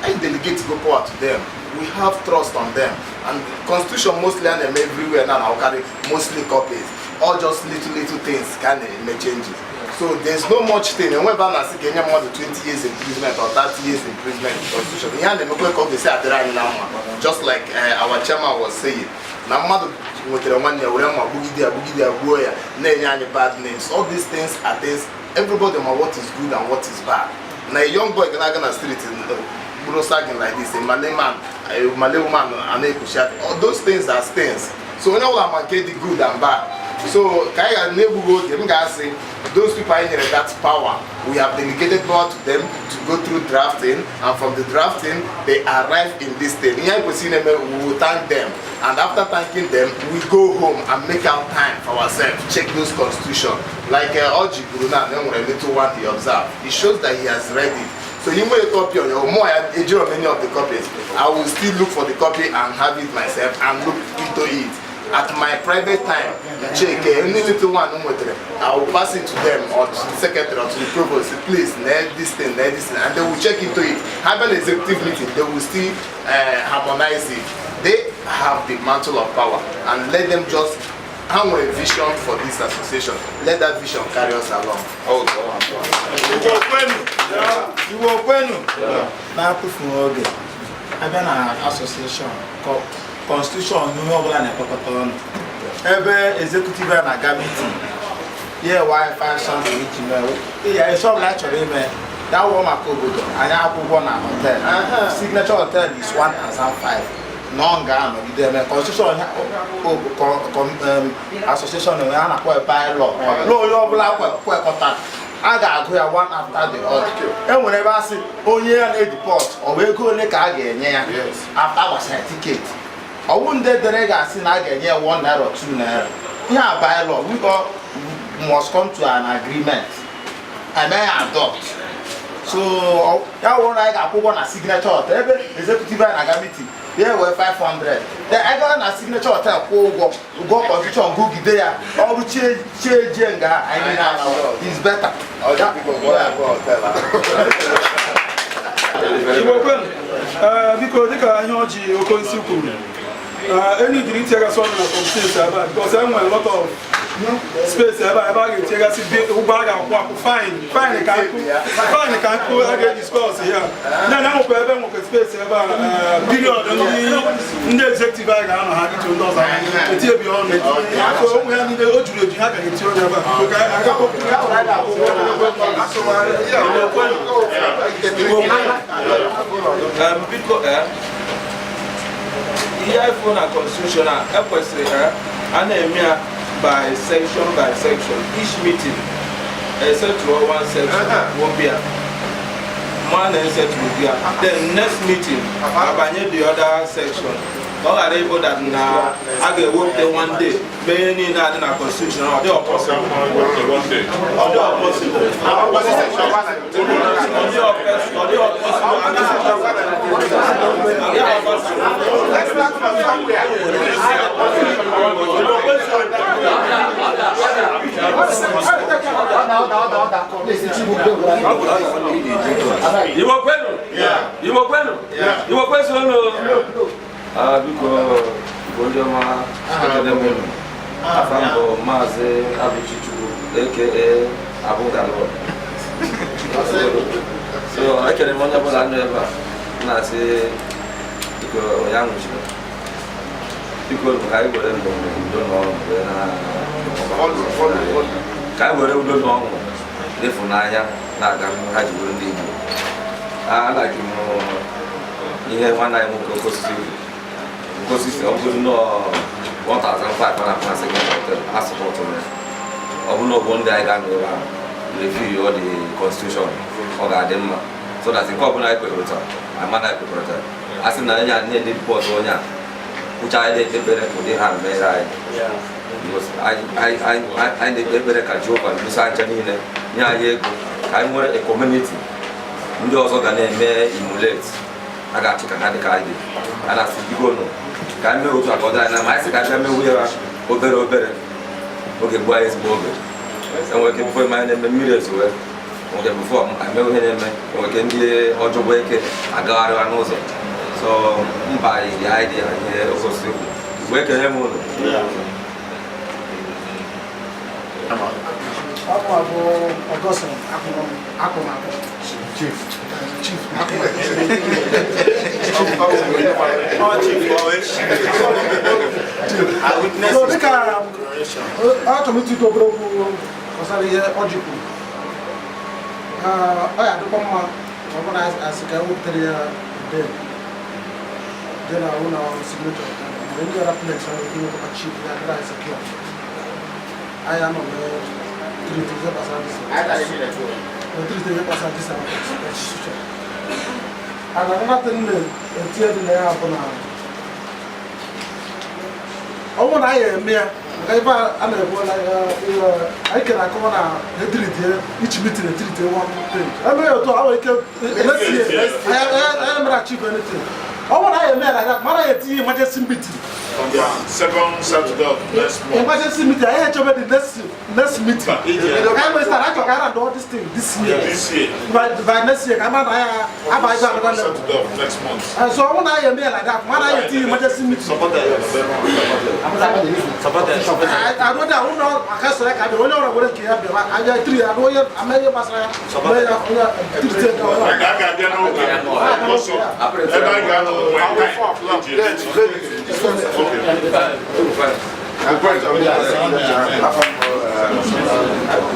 I delegate go power to them. We have trust on them, and constitution mostly a na-eme everywhere now na carry mostly copies or just little little things ka a na-eme changes, so there's no much thing enwe ebe a na-asị ka enye mmadụ 20 years imprisonment or 30 years imprisonment in constitution. Ihe a na-emekwe ka ọ ga-esi adịrị anyị na mma, just like our chairman was saying, na mmadụ nwetara nwanne ya were mma gbugide ya, gbugide ya, gbuo ya, na-enye anyị bad names. All these things are things everybody ma what is good and what is bad. Na a young boy ga na-aga na street bụrụ sagging like this, a Malay man, a Malay woman a na-ekwuchi, all those things are things. So onye ọbụla ma nke dị good and bad. So ka anyị ga na-egbughị oge, m ga-asị those people anyị nyere that power, we have delegated power to them to go through drafting, and from the drafting they arrive in this thing. Ihe anyị kwesịrị na-eme, we will thank them, and after thanking them we go home and make out time for ourselves, check those constitution. Like Oji kwuru na enwere little one he observed, it shows that he has read it. So you nwere copy on your more ejiro many of the copies. I will still look for the copy and have it myself and look into it at my private time, check any little one m nwetara. I will pass it to them or to the secretary or to the provost, say, "Please, nee this thing, nee this thing," and they will check into it. Have an executive meeting, they will still harmonize it. They have the mantle of power, and let them just ha nwere vision for this association. Let that vision carry us along. Oh, God. Igbo kwenu! Igbo kwenu! Na-atụfughị oge, abịa na association constitution, ihe ọbụla na-ekpekọta ọnụ ebe executive a na-aga meeting ya ewe five something iji mee ya isi ọbụla anyị chọrọ ime ya wụọ maka obodo anyị. Akwụkwọ na hotel, Signature Hotel, is 1005 nọ nga anọgide eme constitution ya. Association enwe a na-akpọ bylaw law, onye ọbụla kwekọtara a ga-agụ ya one after the other. E nwere ebe a sị onye ya na-edeport, ọ bụ ego ole ka a ga-enye ya after gbasara ticket. Ọwụ ndị dere ga-asị na a ga-enye ya 1 naira or 2 naira. Ihe a bylaw, we all must come to an agreement, eme ya adopt. So ya wụrụ na anyị ga-akwụ ụgwọ na Signature Hotel ebe executive anyị na-aga meeting ya ewee 500, then anyị gaa na Signature Hotel kwụọ ụgwọ ụgwọ constitution, gụgide ya ọrụ chie chie jie nga anyị niile alawa is better. Ọ dị biko gwọọ ya gụọ hotel ahụ. Igbo kwenu! Ee, biko, dịka ihe ọjị Okonsi kwuru. Enyi jiri itinyegasị ọnụ na complaints ebe a, because e nwere lot of space ebe a, ebe a ga-etinyegasị ụgwọ a ga-akwụ akwụ, fine ka nkụ, fine ka nkụ a ga-ediscuss ya. Ya na nwekwa ebe nwekwa space ebe a, period ndị executive anyị ga-anọ, ha dịtụ ndị ọzọ etinyebi ọnụ. So ụmụ ya niile o juru eju, ha ga ga-etinye ọnụ ebe a. So ka anyị Biko, ihe ifo na constitution a ekwesịrị a na-eme ya by section by section. Each meeting esetụrụ one section wopịa ma na esetụrụ ya, then next meeting abanye the other section, ka ọ ghara ịbụ that na a ga-ewepụta one day mee ihe niile adị na constitution. Ọ dị possible, ọ dị possible, ọ dị possible. Let's start from somewhere. Igbo kwenu! Igbo kwenu! Igbo kwezuonu! Ah, biko, Igbo ndị ọma, ekele m unu. Afa m bụ Maazị Abuchi Chukwu, aka Abụgalọ. So ekele m onye ọbụla nọ ebe a, m na-asị biko, onye anwụchiri, biko, ka anyị were udo na ọṅụ wee na ka anyị were udo na ọṅụ na ịfụnanya na-aga ha ji were ndị Igbo. Alaghị m ihe nwanne anyị nwoke Okosisi Okosisi, ọ bụrụ nnọọ 1005 na afọ second hotel a supportụrụ ya. Ọ bụrụ na ọgbọ ndị anyị ga-anọ ebe a review all the constitution, ọ ga-adị mma, so that nke ọbụla anyị kwekọrịta, ama na anyị kwekọrịta, a sị na onye a na-ede report, onye a kwụcha, anyị na-ekpe ekpere ka ụdị ha mere anyị. Because anyị na-ekpe ekpere ka Jehova lusa ncha niile nye anyị ego, ka anyị nwere a community ndị ọzọ ga na-eme emulate, a ga-achị ka ha dị ka anyị dị. A na-asị biko nụ, ka anyị mee otu a ka ọ dị anyị na ma. Anyị sị ka anyị bịa mewe ya obere obere oge, gbuo anyị ezigbo oge. Enwere ike before anyị na-eme mmiri ezowe, nwere ike before emewe ihe na-eme, enwere ike ndị ọjọgbọ eke agagharịwa n'ụzọ. So mba, anyị dị, anyị dị ihe okosi okwu wee kelee m unu. Ọ bụ Ọgọstin Akpụmakpụ. Chief. Chief. So dịka achọrọ m ịtụtụ obere okwu gbasara ihe ọjị kwuru, ọ ya adịkwa mma ma ọ bụrụ na asị ka ewepụtara ya dị na ụlọ signature mgbe ndị ọra plex nwere ike inwetakwa chip ya dịrị anyị secure. Anyị anọ mee treat ihe gbasara this, treat ihe gbasara this constitution. And another thing na-etinye dị na ya bụ na ọ bụrụ na anyị eme ya maka ebe a na-ekwu na anyị kere akọwa na etiritie each meeting, etiritie one page, eme ya otu a nwere ike next year anyị mere achieve anything. Ọ bụrụ na anyị eme ya like that, mara ya etinye emergency meeting. Second Saturday of next month. Emergency meeting, anyị echebe the next meeting anyị nwere start achọ ka anyị run all this thing this year. This year. By next year ka ama na ya abaghị another level. Saturday of next month. And so ọ bụrụ na anyị eme ya like that, mara ya etinye emergency meeting. Anụda ụlọ aka sọrọ ka bịa, onye ọrụ were nke ya bịara anya tiri ya onye ama ihe gbasara ya mee ya onye tirite nke ọrụ. A ga-abịa n'oge ọsọ ebe a ga-anọ nwee time eji eme.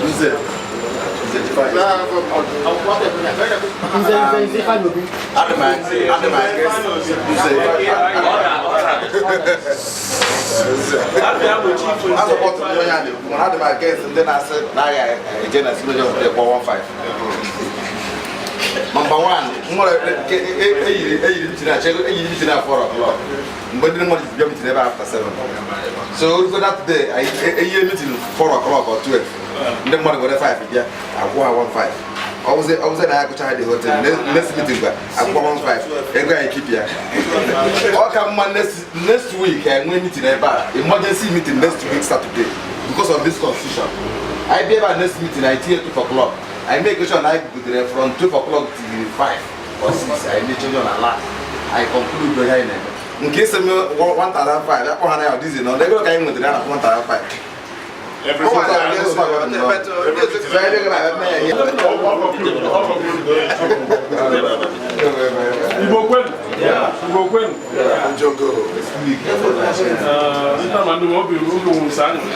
Nze. Nze. Adị m Nze. Asọpọtụ ndị onye a na-ekwu, mana adị m against ndị na-asị na agha eje na signature of the 15. Number one, nwere eyiri meeting a eyiri meeting at 4 o'clock. Mgbe ndị mmadụ ji bịa meeting ebe after 7. So orugo that day, anyị eyie meeting 4 o'clock or 12. Ndị mmadụ were 5 bịa, akwụ ha 15. Ọwụzie na ya agụcha the whole thing. Next meeting kwa, akwụkwọ 15. Ego anyị keep ya. Ọ ka mma next week enwe meeting ebe a, emergency meeting next week Saturday because of this constitution. Anyị bịa ebe a next meeting, anyị tinye 12 o'clock. I make sure na I go from 12 o'clock till 5 or 6. I make sure na last. I conclude ihe anyị na-eme. Nke isi m 1,500 akpọ ha na ya ọdịzi na ego ka anyị nwetara ya na 1,500. Igbo kwenu. Igbo kwenu. Nta ma obi obi nwụrụ sọ aṅụrị.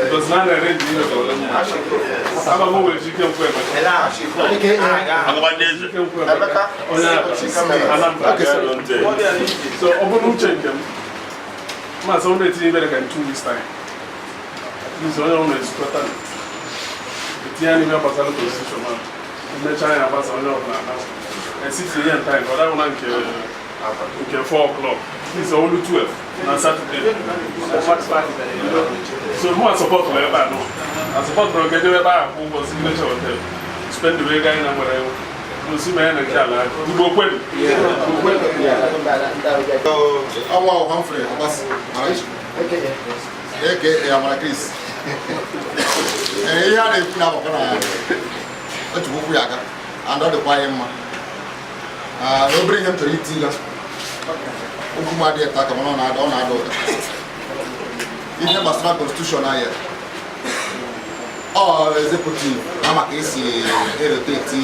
Because na na-ere ji ihe ka ole mma. Aba m were Chike Nkwu Emeka. Chike Nkwu Emeka. Onye Anambra. So ọ bụrụ uche nke m, maazị ọ na-etinye ibere ka in 2 weeks time. At least onye ọ na-ezukọta etinye n'ime gbasara constitution ahụ. Emechaa ya agbasa, onye ọbụla ana. Esi tinye ya time ọ dabụ na nke 4 o'clock. This is only 12 na Saturday. So mụ a support wee ebe a nọ. A support na oge ebe a akwụ ụgwọ signature hotel. Spend the ego anyị na nwere osi ma ya na nke ala. Igbo kwenu. Igbo kwenu. Ọnwa Humphrey Obasi Amarachi, aka Amara Chris. Ee, ihe a na-ekwu na agbakọ na otu okwu ya aga and ọ dịkwa anyị mma. Ah, na obere ihe m chọrọ iti ya, okwu m adịghị taa ka mana ọ na-ada ụda. Ihe gbasara constitution anyị, ọ executive na maka esi eroteti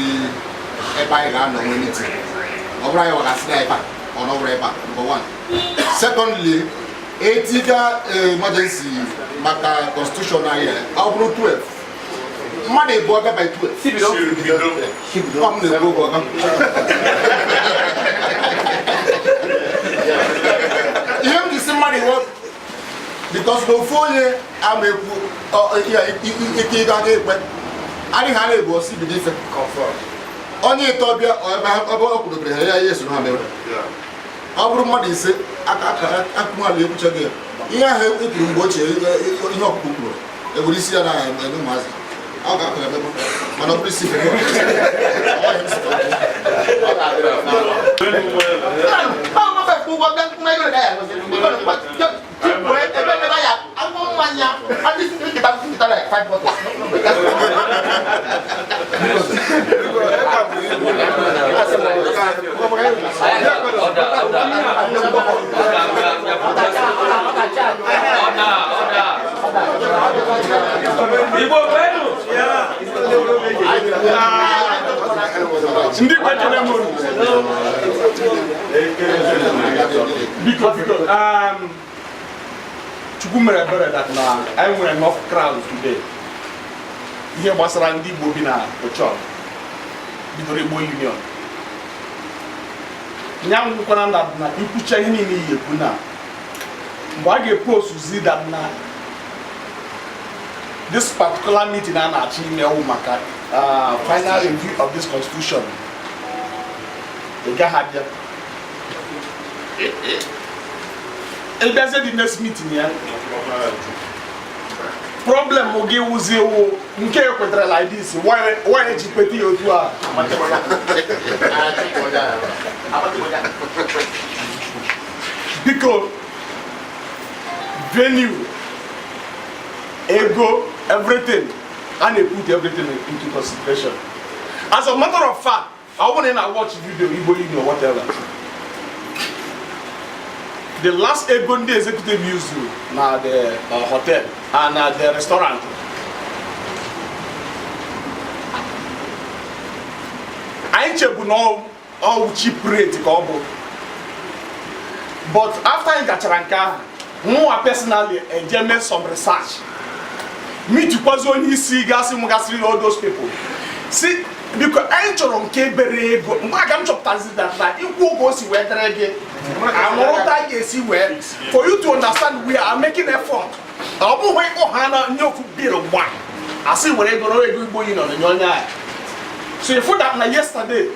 ebe anyị ga-anọ nwee meeting. Ọ bụrụ anyị wagasịrị ebe a, ọ nọbụrụ ebe a, number one. Secondly, etiga emergency maka constitution anyị, ọ bụrụ 12 mmadụ ịbụọ bịa by 12, ọ m na-ekwu okwu ọga. Ihe m ji si mmadụ iwe because na ofu onye ama ekwu ike ịga aga ekwe adịghị ha na-ebu ọsọ ibido ife onye ịtọ bịa ebe ọ kwudobere ha ya, ya esoro ha mere. Ọ bụrụ mmadụ ise akụmalụ ekwuchaghị ya, ihe ahụ e kwuru mgbe ochie, ihe ọkụkọ kwuru ewere isi ya na eme ụmụazị, ọ ga-akọ ya emebe, mana ọ bụrụ isi ife ọ ya m si ka ọ kwuo. Order, order. Order, we are protesting. Order, order. Igbo kwenu. Ndị Igbo, ekele m unu. Biko, biko, Chukwu mere ebere that na anyị nwere enough crowd today. Ihe gbasara ndị Igbo bi na Puchong bidoro Igbo Union ya nwụkwana na ikwucha ihe niile iyi ekwu na mgbe a ga-epostuzi that na this particular meeting a na-achọ ime wụ maka final review of this constitution, ị gaghị abịa. Ị bịazie the next meeting ya, problem gị wụzi wụ nke ekwetara like this, why eji kweta ya otu a. Biko, venue, ego, everything a na-put everything into consideration. As a matter of fact, ọ bụrụ na ị na-watch video Igbo Union, whatever, the last ego ndị executive used na the hotel and na the restaurant, anyị chebu na ọ cheap rate ka ọ bụ, but after anyị gachara nke ahụ, mụnwa personally eje mee some research, meetikwazi onye isi gasị nwegasịrị all those people, si biko, anyị chọrọ nke bere ego. Mgbe aga m chọpụtazi that na ikwu oge o si wee dịrị gị anwụrụta ga-esi wee for you to understand, we are making effort. Ọ bụghị ịkpọ ha na nye ofu bill gba asị were ego na ego Igbo Union nye onye ahụ. So you that na yesterday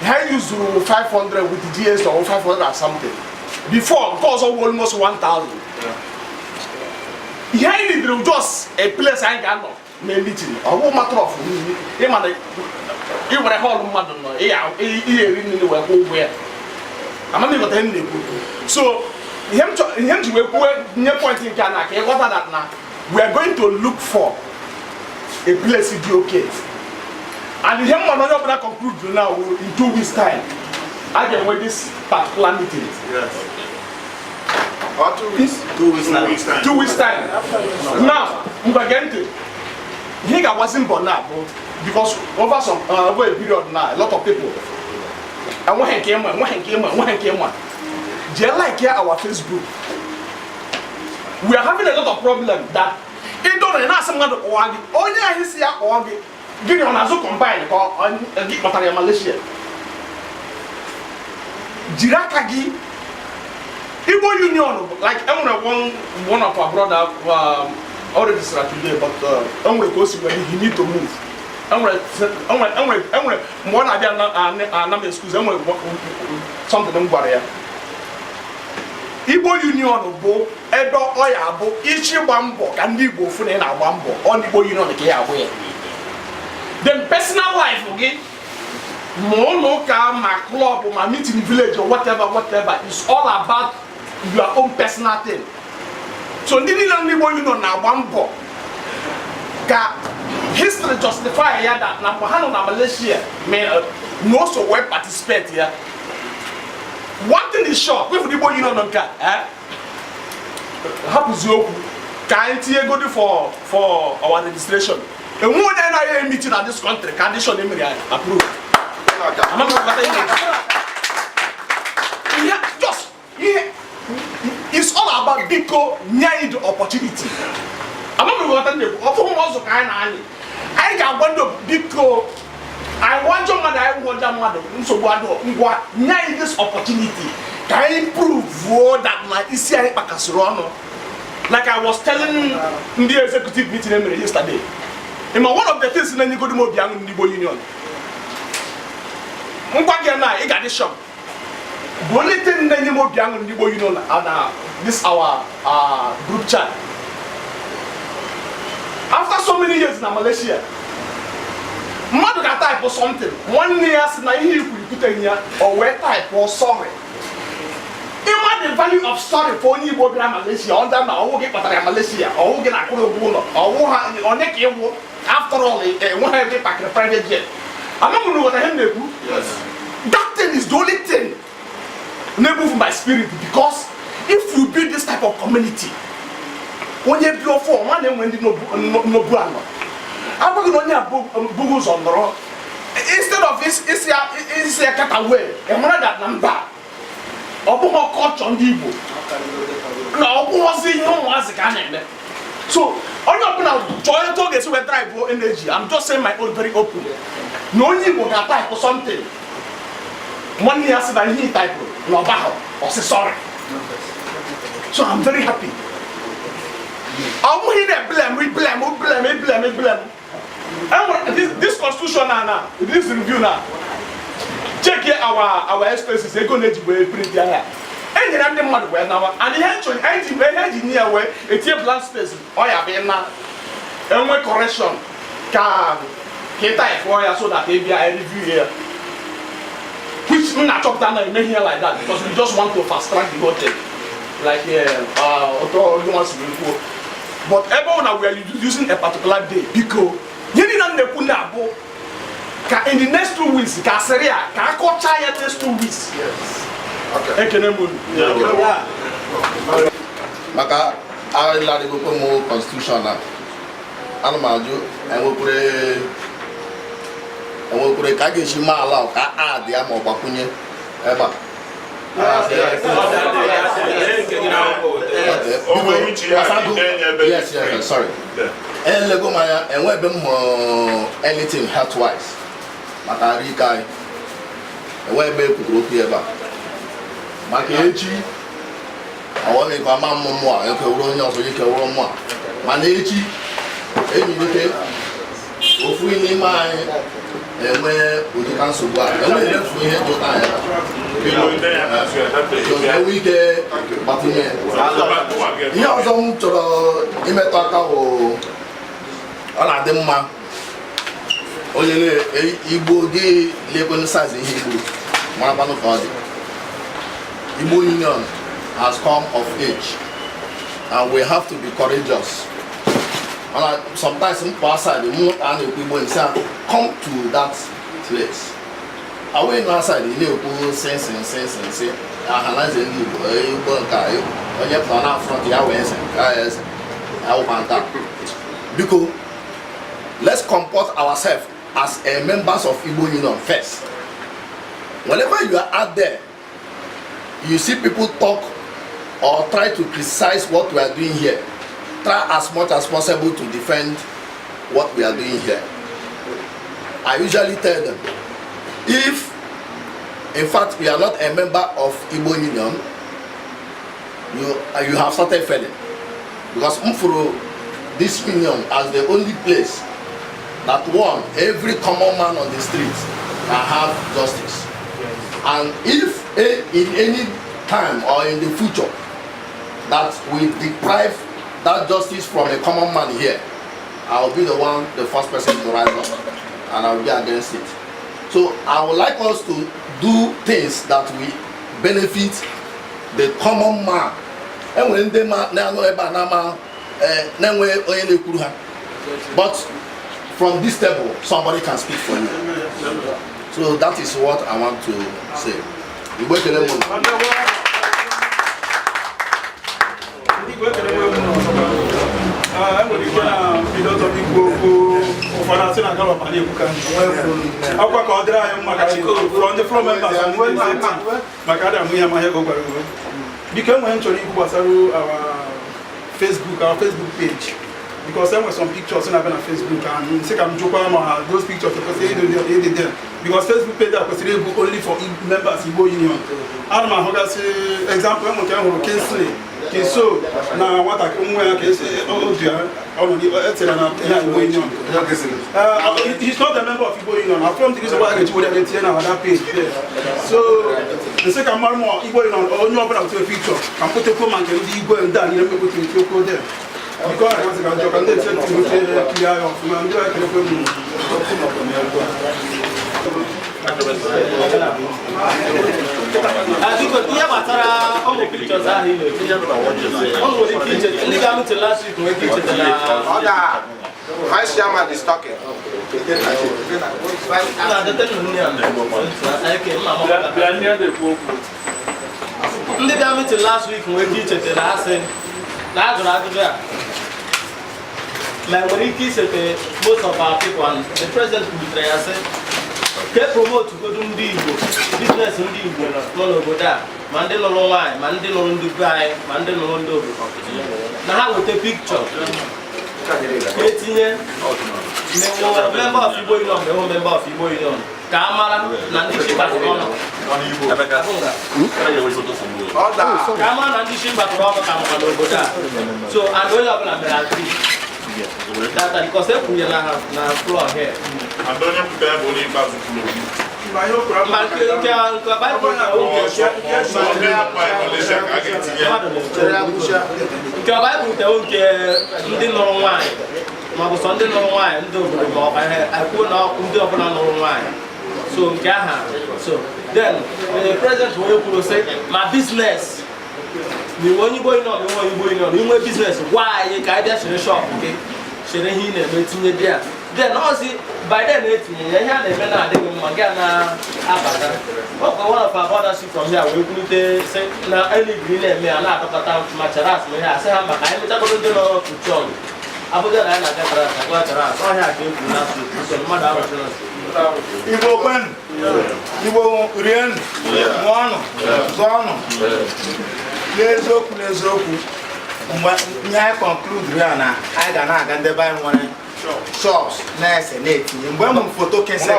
ha used 500 with the GST or 500 and something before, nke ọzọ wụ almost 1000. Ihe anyị needed, just a place anyị ga-anọ mee meeting. Ọ bụ matter of ịma na ị were hall mmadụ nọ ihe eri nri wee kwụ ụgwọ ya. Amaghị ịghọta ihe m na-ekwu. So ihe m ji wee kwuo nye point nke a na ka ịghọta that na we are going to look for a place dị okay, and ihe mma na onye ọbụla conclude now, in 2 weeks time. A ga-enwe this particular meeting. Or 2 weeks. 2 weeks now. 2 weeks time. Now, ngwa, gee ntị. Ihe ị ga-agbazi mbọ na bụ because over a period now, a lot of people enweghị nke ịma, enweghị nke ịma, enweghị nke ịma. Jee like ya our Facebook. We are having a lot of problem that ịdọrọ ị na-asị mmadụ kpọwa gị, onye ahụ si ya kpọọ gị, gịnị ọ na-azụ combine ka gị kpọtara ya Malaysia. Jiri aka gị. Igbo Union bụ like enwere one of our brother already registered today, but enwere ka o si were he need to move. Enwere mgbe ọ na-abịa ana m excuse, enwere something m gwara ya. Igbo Union bụ ebe ọ ya bụ ichi gba mbọ ka ndị Igbo fụ na ị na-agba mbọ. Ọ ndị Igbo Union ka ya abụ ya. Then personal life gị, ma ụlọ ụka, ma club, ma meeting village or whatever, whatever, is all about your own personal thing. So ndị niile ndị Igbo Union na-agba mbọ ka history justify ya that na mgbe ha nọ na Malaysia na o so wee participate ya. One thing is sure, kwefu Igbo Union nke a, hapụzi okwu ka anyị tinye ego dị for our registration. Enwe onye anaghị meeting na this country ka addition emere ya approve. Amaghị m kpata ihe just ihe. It's all about, biko, nye anyị the opportunity. Amaghị m ghọta ndị ọ bụghị m ọzọ ka anyị na-anyị anyị ga-agwa ndị biko, anyị wajọ mmadụ, anyị gwọjọ mmadụ, nsogbu adịghị. Ngwa, nye anyị this opportunity ka anyị prove that na isi anyị kpakasịrị ọnụ. Like I was telling ndị executive meeting emere yesterday, ịma, one of the things na-enyegodo m obi aṅụ ndị Igbo Union, ngwa gị na ị ga-adị shock, the only thing na-enye m obi aṅụ ndị Igbo Union na this our group chat, after so many years na Malaysia, mmadụ ga-type something, nwanne ya sị na ihe ikwuru ikwuteghị ya, o wee type sorry. Ịma the value of sorry for onye Igbo bịara Malaysia, ọ da na ọwụ gị kpatara ya Malaysia, ọwụ gị na-akwụrụ ụgwọ ụlọ, ọwụ ha onye ka ịwụ. After all, enweghị ebe ịpakịrị private jet. Amaghị m na ghọta ihe m na-ekwu. That thing is the only thing na-move my spirit, because if you build this type of community, onye bi ofu ọnwa na-enwe ndị n'obu anọ agwaghị na onye a bụghị ụzọ nọrọ, instead of isi ya kata wee ị mara that na mba, ọ bụghị culture ndị Igbo na ọ bụghịzi ihe ụmụazị ka a na-eme. So onye ọbụla chọọ etu ọ ga-esi wee drive energy. I'm just saying my own very open na onye Igbo ga-type something, nwanne ya sị na ihe ị type na ọba ahụ, ọ sị sorry. So I'm very happy. Ọ bụghị na blame, blame, blame, blame, blame. Enwere this constitution na this review na check here our expenses, ego na-eji wee print ya ya e nyere ndị mmadụ wee nawa, and ihe nchọ anyị ji ihe eji nye ya wee etinye blank space, ọ ya bụ na enwe correction ka ị type ya so that ị bịa review ya, which m na-achọpụta na emeghị ya like that because we just want to fast track the whole thing like otu onye nwa si wee kwuo. But ebe ọ na we are using a particular day, biko, ihe niile m na-ekwu na-abụ ka in the next 2 weeks ka asịrị a ka akọcha ya next 2 weeks. Ekene m unu. Maka alarịgokwe m constitution a, ana m ajụ, enwekwere ka a ga-esi maa ala ka a dị ya ma ọ gbakwunye ebe a? Yes, sorry, elego m anya, enwe ebe m hụrụ anything health wise maka arụ ike anyị. Enwe ebe ekwuru okwu ebe a maka echi ọghọm ike ama mmụ a eke wụrụ onye ọzọ ike wụrụ mmụ a, mana echi enyi ike ofu n'ime anyị enwe ụdịka nsogbu a, enwe emefu ihe jụta ya enwe ike gbakwunye. Ihe ọzọ m chọrọ imetụ aka bụ, ọ na-adị mma onye na-igbo gị lekwenụ size ihe Igbo marakwanụ ka ọ dị. Igbo Union has come of age and we have to be courageous. Mana sometimes m pụ aside, m a na-ekwu Igbo nsị a, come to that place. Awụghị nọ outside ị na-ekwu sị nsị nsị nsị Ọhanaeze Ndị Igbo, Igbo nke a, onye pụta na front ya wee eze nke a, eze awụkwa nta. Biko, let's comport ourselves as a members of Igbo Union first. Whenever you are out there, you see people talk or try to criticize what we are doing here, try as much as possible to defend what we are doing here. I usually tell them, if in fact you are not a member of Igbo Union, you have started failing, because m fụrụ this union as the only place that one, every common man on the street can have justice. And if in any time or in the future that we deprive that justice from a common man here, I will be the one, the first person to rise up, and I will be against it. So I would like us to do things that will benefit the common man. Enwere ndị ma na-anọ ebe a na-ama na-enwe onye na-ekwuru ha, but from this table somebody can speak for you. So that is what I want to say. Igbo, ekele m unu. Ndị Igbo, ekele m unu ọzọkwa. Enwere ike na mbido ọzọ ikwu okwu, ụfọdụ asị na galọp na-ekwu ka ọkwa ka ọ dịrị anyị mma ka anyị from the floor members and ndị executive, maka adị amụ ihe amaghị ego gwara uwe. Biko, enwere m chọrọ ikwu gbasara our Facebook page, because enwere some pictures na-abịa na Facebook, and nsị ka m jụkwa ma those pictures ekwesịrị ịdị there, because Facebook page a kwesịrị ịbụ only for members Igbo Union. Ana m ahụgasị example, enwe nke m hụrụ Kingsley Kinso na nwatakịrị nwa ya ka esi otu ya ọ nọ etere na ihe Igbo Union. He's not a member of Igbo Union. I'm from the reason why I get to tinye na that page there. So nsị ka mmadụ ma Igbo Union, onye ọbụla wetere picture ka m kpotekwuo ma nke ndị igwe ndị a niile mekpotere etiokwu there. Biko, ọ na-agasị ka njọ ka ndị eti oche kiri anya ọfụma. Ndị a, ekelekwe m. Biko, ihe gbasara ụmụ pictures ahụ ị na-ekwu, o nwere ike iche ndị ga-amụte last week nwere ike icheta na Order. Vice chairman is talking. Na-adọta nnụnụ ya. Ndị bịa meeting last week nwere ike icheta na asị na a jụrụ ajụjụ a ma enwere ike isete most of our people, and the president kwulitere ya sị ka e promote godu ndị Igbo, business ndị Igbo nọ n'obodo a, ma ndị lụrụ nwaanyị, ma ndị lụrụ ndị be anyị, ma ndị lụrụ ndị obodo, na ha weta picture ka etinye member of Igbo Union, ma member of Igbo Union, ka a mara na ndị chi gbakọrọ ọnụ, ka a mara na ndị chi gbakọrọ ọnụ ka nọkwa n'obodo a. So, and onye ọbụla mere agree that, because e kwuru ya na na floor here. Onye kwutere bụ onye ikpeazụ kwuru okwu. Ma nke Baịbụl na Ndị akpa Malaysia ka a ga-etinye. Nke Baịbụl tewo nke ndị nụrụ nwaanyị, ma ọ bụ sọ ndị nụrụ nwaanyị ndị obodo, ma ọ bụ ihe ekwuo na ndị ọbụla nụrụ nwaanyị. So nke aha, so then the president onye kwuru sị ma business ma iwe onye Igbo Union, ma iwe onye Igbo Union, inwe business, gwa anyị ka anyị bịa chere shop gị, chere ihe ị na-eme, tinye dị ya. Then ọzi by then etinye ya, ihe a na-eme na-adịghị mma gị a na-abata ọkwa. One of our brothers from here wee kwulite sị na eluigwe na-eme ya na-adọkọta ma charas ma ihe a sị ha maka anyị mechagoro ndị nọ kuchọn Abuja na anyị na-aga charas agwa charas ọhịa ka e kwuru last week. So mmadụ arụchara. Igbo kwenu! Igbo rienu, ṅụọnụ, zụọnụ! N'eziokwu, n'eziokwu, mgbe ihe anyị conclude ya na anyị ga na-aga ndị be anyị nwere shops na-ese na-etinye. Mgbe m hụrụ foto kesịrị,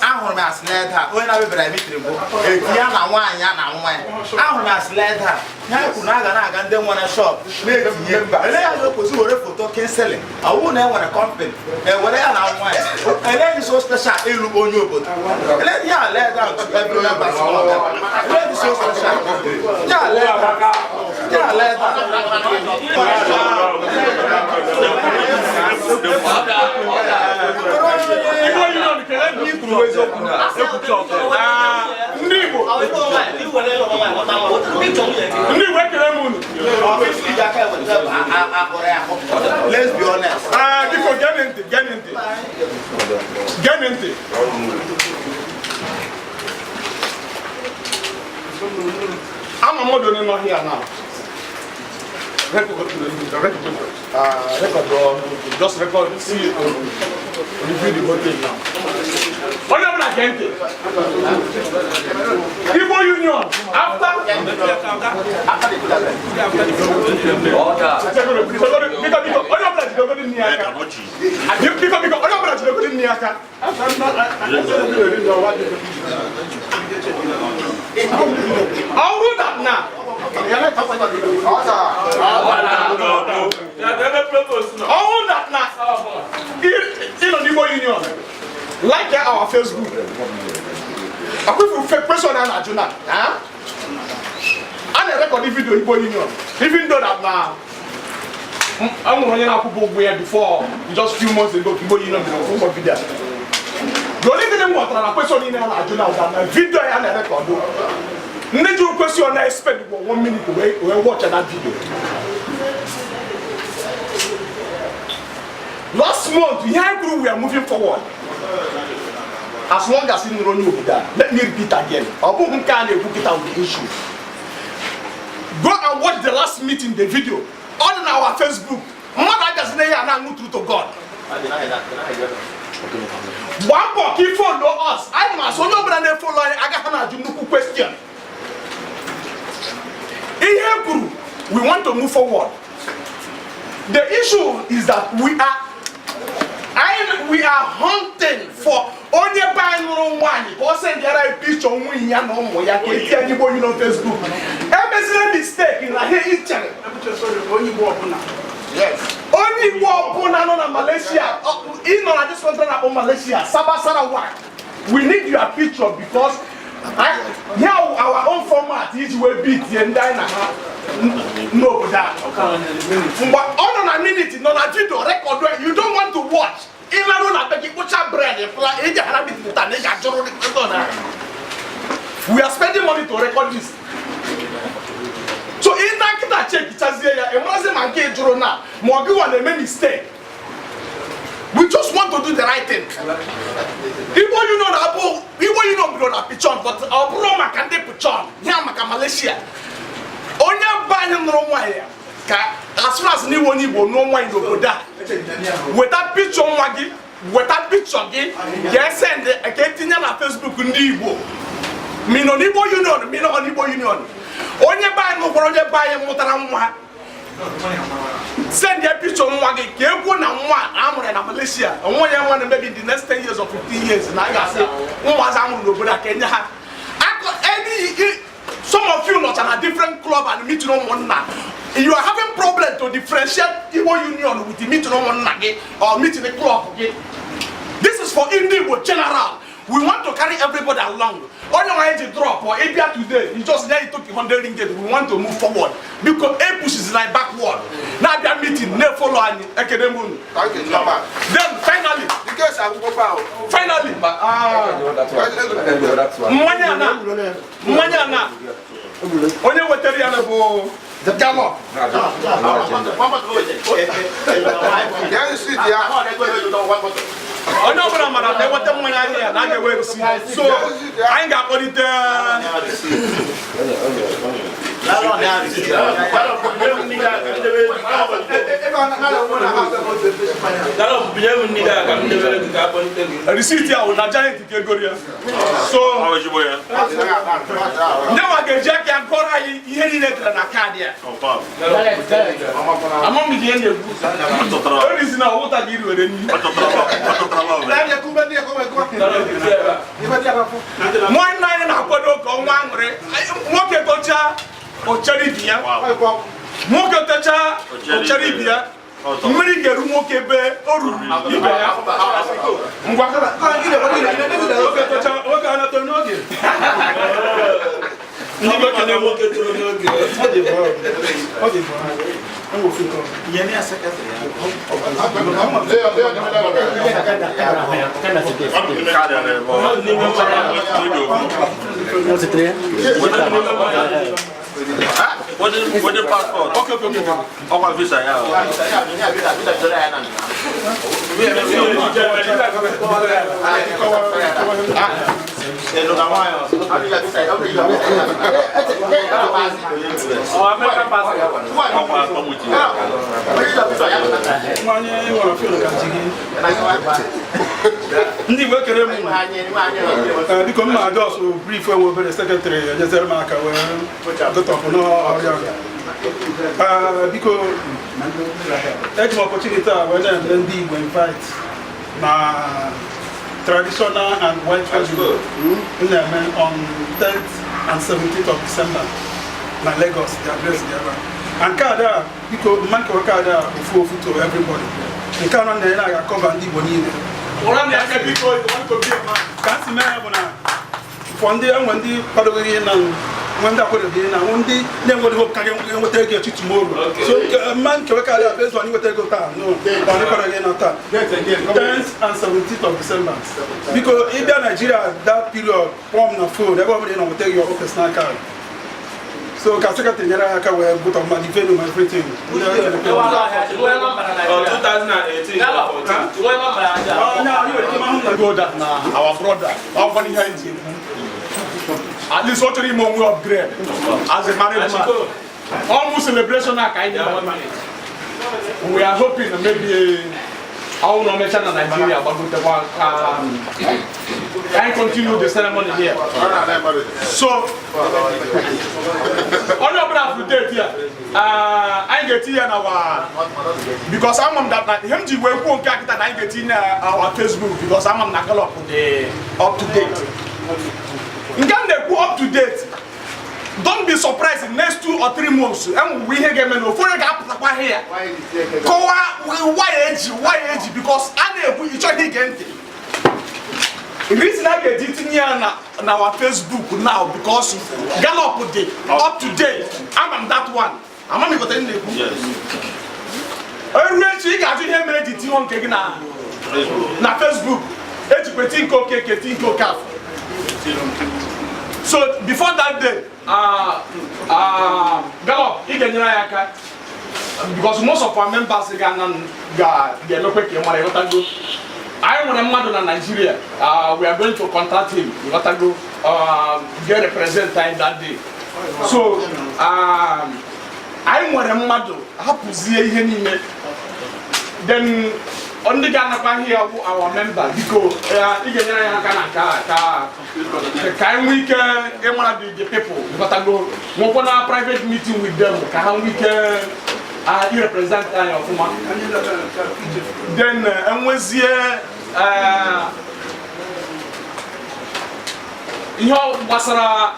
ahụrụ m asị n'ede a onye na-abịabara meeting bụ etinye ya na nwaanyị ya na nwa ya. Ahụrụ m asị n'ede a ya kwuru na a ga na-aga ndị nwere shop na-etinye ele ya kwesị were foto kesịrị. Ọ bụrụ na e nwere company, ewere ya na nwa ya, ele dị so special ịlụ onye obodo, ele ya let down to every member. Ele dị so special ya let down, ya let down. Igbo Union kele ndị kwuru eziokwu ekwuchi ọzọ. Ndị Igbo, ndị Igbo, ekele m unu. Let's be honest. Ah, biko, gee ntị, gee ntị, gee ntị. Ama mmadụ onye nọ here now. Record, record, just record, see, review the whole thing now. Onye ọbụla gee ntị. Igbo Union, after Biko, biko, onye ọbụla jidegodi nne ya aka. Biko, biko, onye ọbụla jidegodi nne ya aka. Ọ bụrụ that na ọ bụrụ that na ị nọ n'Igbo Union, like our Facebook. Akwifu question a na-ajụ na a na-erekọdị video Igbo Union, even though that na enwere onye na-akwụbụ ụgwọ ya before just few months ago ka Igbo Union bidoro kwụ ụgwọ video. The only thing m ghọtara na question niile a na-ajụ na ụda na video ya na-erekọdụ, ndị jụrụ question na-spend for 1 minute wee watch that video. Last month, ihe anyị kwuru, we are moving forward. As long as ị nụrụ onye obodo a, let me repeat again, ọ bụghị nke a na-ekwu kịta with the issue. Go and watch the last meeting, the video ọ dị na our Facebook. Mmadụ agazina ihe a na-aṅụ true to God. Gbaa mbọ ka ị follow us. Anyị ma asị onye ọbụla na-efollow anyị agaghị na-ajụ nnukwu question. Ihe kwuru, we want to move forward. The issue is that we are hunting for onye be anyị nụrụ nwaanyị ka ọ sendịara anyị picture nwunye ya na ụmụ ya ka eti anyị Igbo Union Facebook. Emezila mistake na ihe i chere. Onye Igbo ọbụla. Onye Igbo ọbụla nọ na Malaysia, ị nọ na this country na-akpọ Malaysia, Sabah, Sarawak, we need your picture because here our own format iji wee beat ihe ndị anyị na ha n'obodo a. Mgbe ọ nọ na minute nọ na video record, you don't want to watch. Ịlarụ na be gị, kpụcha bread fla iji ghara meeting taa na ị ga-ajụrụ ndị na we are spending money to record this. So ị na nkịta chekichazie ya, ị marazi ma nke ị jụrụ na ma ọ gịwa na-eme mistake. We just want to do the right thing. Igbo Union abụ Igbo Union bidoro na Pichon, but ọ bụrụ maka ndị Pichon ya, maka Malaysia, onye be anyị nụrụ nwaanyị ya, ka as far as n'iwe onye Igbo nụọ nwaanyị n'obodo a, weta picture nwa gị, weta picture gị ka esend ka etinye na Facebook ndị Igbo. Mi nọ n'Igbo Union, mi nọ n'Igbo Union, onye be anyị nụkwara, onye be anyị mụtara nwa, send ya picture nwa gị ka e kwuo na nwa a amụrụ ya na Malaysia. Onwe ya nwa na maybe the next 10 years or 15 years na a ga-asị ụmụazị amụrụ n'obodo a ka enye ha. Some of you nọcha na different club and meeting ụmụnna. You are having problem to differentiate Igbo Union with the meeting ụmụnna gị or meeting club gị. This is for ndị Igbo general. We want to carry everybody along. Onye nwe ji drop or ịbịa today, you just nye took 100 ringgit. We want to move forward because a pushes like backward na-abịa meeting na-efollow anyị. Ekene m unu. Thank you, Chairman. Then finally, The case akwụkwọ ahụ. finally, mmanya na onye wetara ya na bụ gallop. Get receipt ya. Onye ọbụla mara na eweta mmanya ahịa ya na a ga-ewe receipt, so anyị ga-akpọlite. Gallop, binye m mmiri a ka m debere gị ka akpọlite gị. Receipt ya wụ na Giant ka egoro ya, so ndị nwa ga-eji aka ya gụọrọ anyị ihe niile dere na kaadị ya. Ama m ihe na-ekwu orizi na ọwụta gị were nri. Nwanne anyị na-akwado ka ọnwa aṅụrị. Nwoke tochaa, o chere ibi ya. Nwoke tochaa, o chere ibi ya. Mmiri ga-eru nwoke ebe o ruru ibe ya. Ngwa, nwoke tochaa, nwoke anatọ n'oge. Ndị Igbo kene. Nwoke toro n'oge. Ọ dị mma. Wọ́n passport. Okay. Ọkwa visa ya. Ndị Igbo, ekele m. Biko, m ma just brief enwe obere secretary enyezere m aka wee dotọpụ n'ọrịa. Biko, eji m opportunity a wee na-eme ndị Igbo invite na traditional and white wedding m na-eme on 10th and 17th of December na Lagos. The address dị ebe a. And kaadị a, biko, mma nkewa kaadị a ofu ofu to everybody. Nke anọ na-enye na ga-acover ndị Igbo niile. Ka m si mee ya bụ na for ndị enwe, ndị kwadogoro ihe na nwe, ndị akwadoghị ihe na nwe, ndị na-enwere hope ka ga-enweta ego echi, tomorrow. So mma nkewa kaadị a based on inweta ego taa, no ọ ndị kwadoghị ihe na taa, 10th and 17th of December. Biko, ịbịa Nigeria that period, kpọọ m na phone ebe ọ bụla ị nọ, nweta your personal card. So ka secretary nyere anyị aka wee gụtọ ma the venue ma everything. Oh, 2018 or 14. Go that na our brother ọ gwara ihe anyị ji ekwu, at least ọ chọrọ ime onwe upgrade as a married man. Ọmụ celebration a ka anyị na, we are hoping na maybe ọnwụ na omecha na Nigeria gbagotekwa ka anyị continue the ceremony here. So onye ọbụla fụ date ya, anyị ga-etinye ya na our, because ama m that na ihe m ji wee kwuo nke a kịta na anyị ga-etinye na our Facebook, because ama m na Gallup dị up to date. Nke m na-ekwu up to date, don't be surprised in next 2 or 3 months enwere ihe ga-eme na ofu onye ga-apụtakwa here kọwaa why eji, because a na-ekwu ịchọghị ige ntị. Reason a ga-eji tinye ya na our Facebook now, because Gallup dị up to date. Ama m that one, ama m ịghọta ihe m na-ekwu. Eru echi, ị ga-ajụ ihe mere eji tinye nke gị na Facebook, ejikwa eti nke Okeke, ti nke Okafọ. So before that day, Gallup, ị ga-enyere anyị aka, because most of our members ga-ana ga-emekwe ka ị mara. Ịghọtago, anyị nwere mmadụ na Nigeria, we are going to contact him, ịghọtago, get represent anyị that day. So anyị nwere mmadụ, hapụzie ihe niile. Then ndị ga-anakwa ihe bụ our member. Biko, ị ga-enyere anyị aka na nke a ka anyị nwee ike ịmara the people, ịghọtago, nwekwa na private meeting with them ka ha nwee ike irepresent anyị ọfụma. Then enwezie ihe gbasara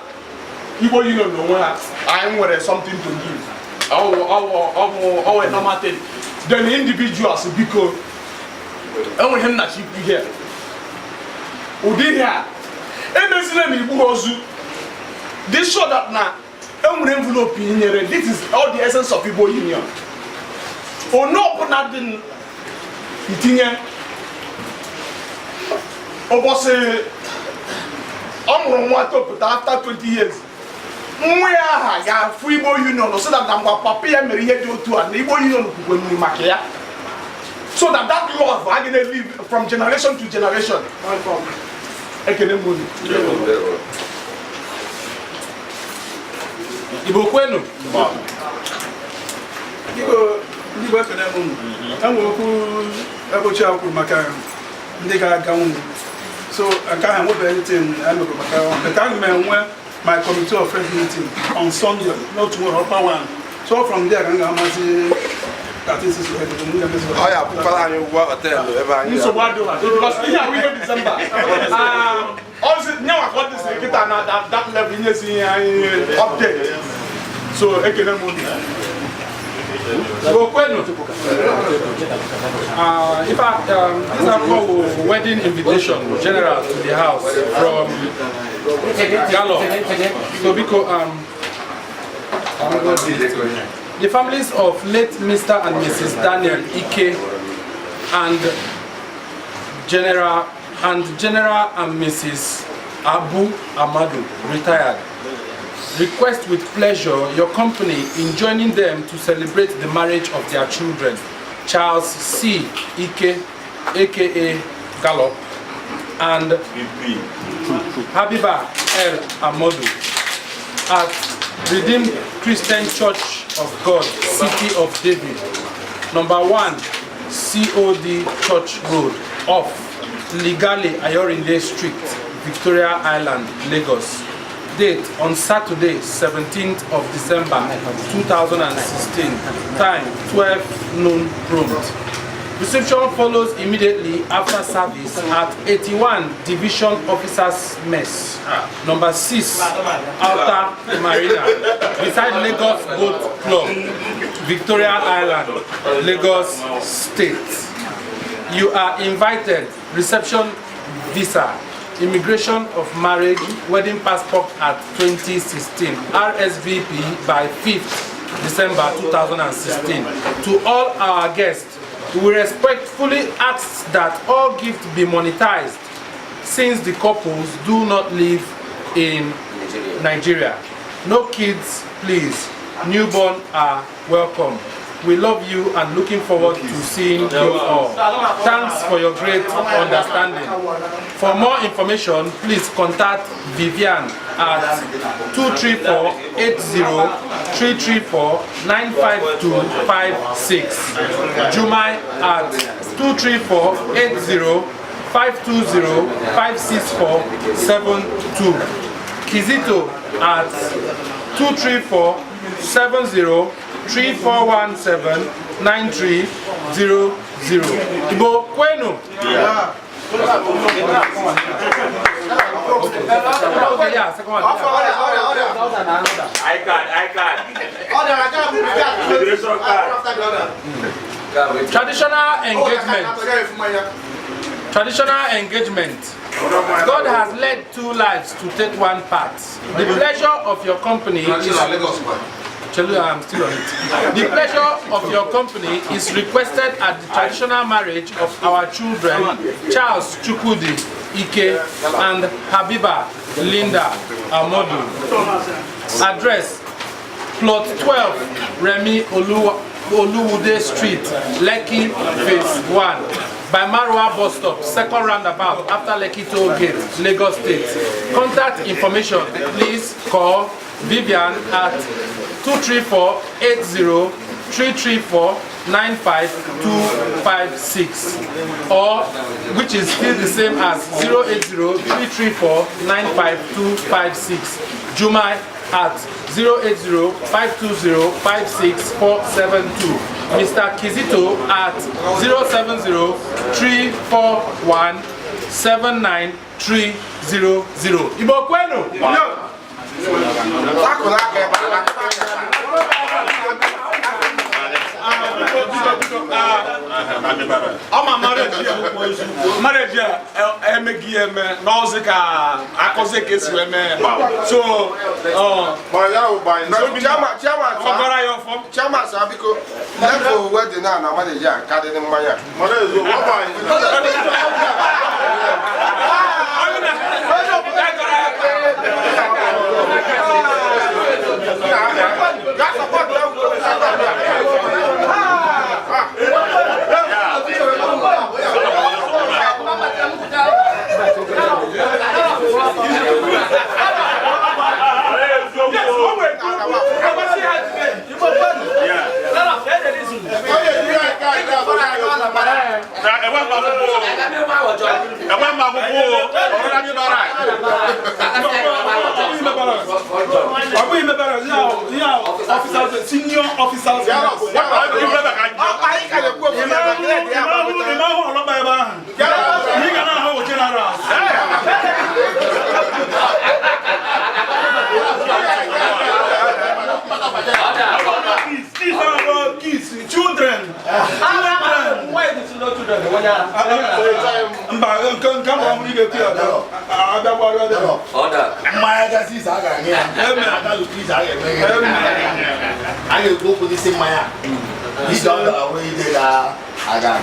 Igbo Union n'onwe ha, anyị nwere something to give. Ọwụ a normal thing. Then individuals, biko, enwere ihe nnachi ikwu ihe ụdị ihe a emezila na igbu ha ozu. This show that na enwere envelope nyere. This is all the essence of Igbo Union. Onye ọbụla dị itinye ụbọchị ọ mụrụ nwa topụta, after 20 years, nwa ya aha ga-afụ Igbo Union, so that na mgbe papa ya mere ihe dị otu a na Igbo Union kwukwenuru maka ya, so that that love a ga live from generation to generation. Ekene m unu. Igbo kwenu! Biko, ndị Igbo, ekene m unu. Enwere okwu ebochi a kwuru maka ndị ga-aga nwunye. So nke ahụ enwebeghị anything emego maka ahụ, but aga m enwe my committee of friends meeting on Sunday n'otu nwere ọkpa one. So from there ka m ga-amazi 13 m ga-emezi. Ọ ya akwụkwara anyị ụgwọ họteelụ ebe anyị Nsogbu adịghị, because ihe ahụ ihe December ọzi nyanwa ka ọ dịzị kịta na that level inyezi ihe anyị update. So ekene m unu. Igbo kwenu! In fact, this is wedding invitation general to the house from Gallup. So biko, the families of late Mr. and Mrs. Daniel Ike and General and Mrs. Abu Amadu, retired, request with pleasure your company in joining them to celebrate the marriage of their children, Charles C. Ike, aka Gallop, and Habiba L. Amodu at Redeemed Christian Church of God, City of David, number 1, COD Church Road, off Ligali Ayorinde Street, Victoria Island, Lagos. Date on Saturday, 17th of December 2016. Time 12 noon prompt. Reception follows immediately after service at 81 Division Officers Mess, number 6, Outer Marina, beside Lagos Boat Club, Victoria Island, Lagos State. You are invited. Reception visa, immigration of marriage, wedding passport at 2016, RSVP by 5th December 2016. To all our guests, we respectfully ask that all gifts be monetized since the couples do not live in Nigeria. No kids, please. Newborn are welcome. We love you and looking forward to seeing you all. Thanks for your great understanding. For more information, please contact Vivian at 234-80-334-95256. Jumai at 234-80-520-56472. Kizito at 234-70-3417-9300. Igbo kwenu? Yeah. Okay, yeah, second one. I card. Traditional engagement. Traditional engagement. God has led two lives to take one path. The pleasure of your company is... I'm still on it. The pleasure of your company is requested at the traditional marriage of our children, Charles Chukwudi Ike and Habiba Linda Amodu. Address: Plot 12, Remi Oluwude Street, Lekki Phase 1, by Marwa Bus Stop, second roundabout after Lekki Toll Gate, Lagos State. Contact information, please call Vivian at 234-80-334-95256, or which is still the same as 080-334-95256. Jumai at 080-520-56472. Mr. Kizito at 070-341-79300. Igbo kwenu? Ọma marriage a emeghị eme n'ọzọ ka akọzi ka esi wee mee so ọgọrọ ya ọfọ. Chairman sir, biko level wedding a na marriage a ka dị mmanya. Senior officers. Children. A ga-ekwu okwu n'isi mmanya ije ọ dara wee ide ga-aga aga.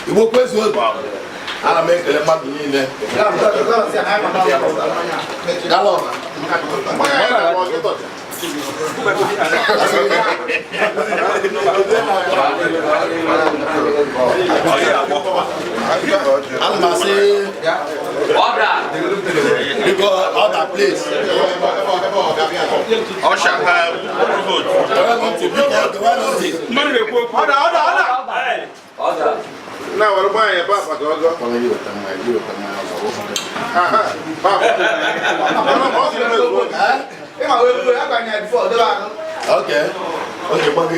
Igbo kwezuo, ana m ekele mmadụ niile. Ana m asị biko, order please. Usher, Order, order, order. Na were gbaa ya papa ka ọzọ. Okay. Okay, gbagị.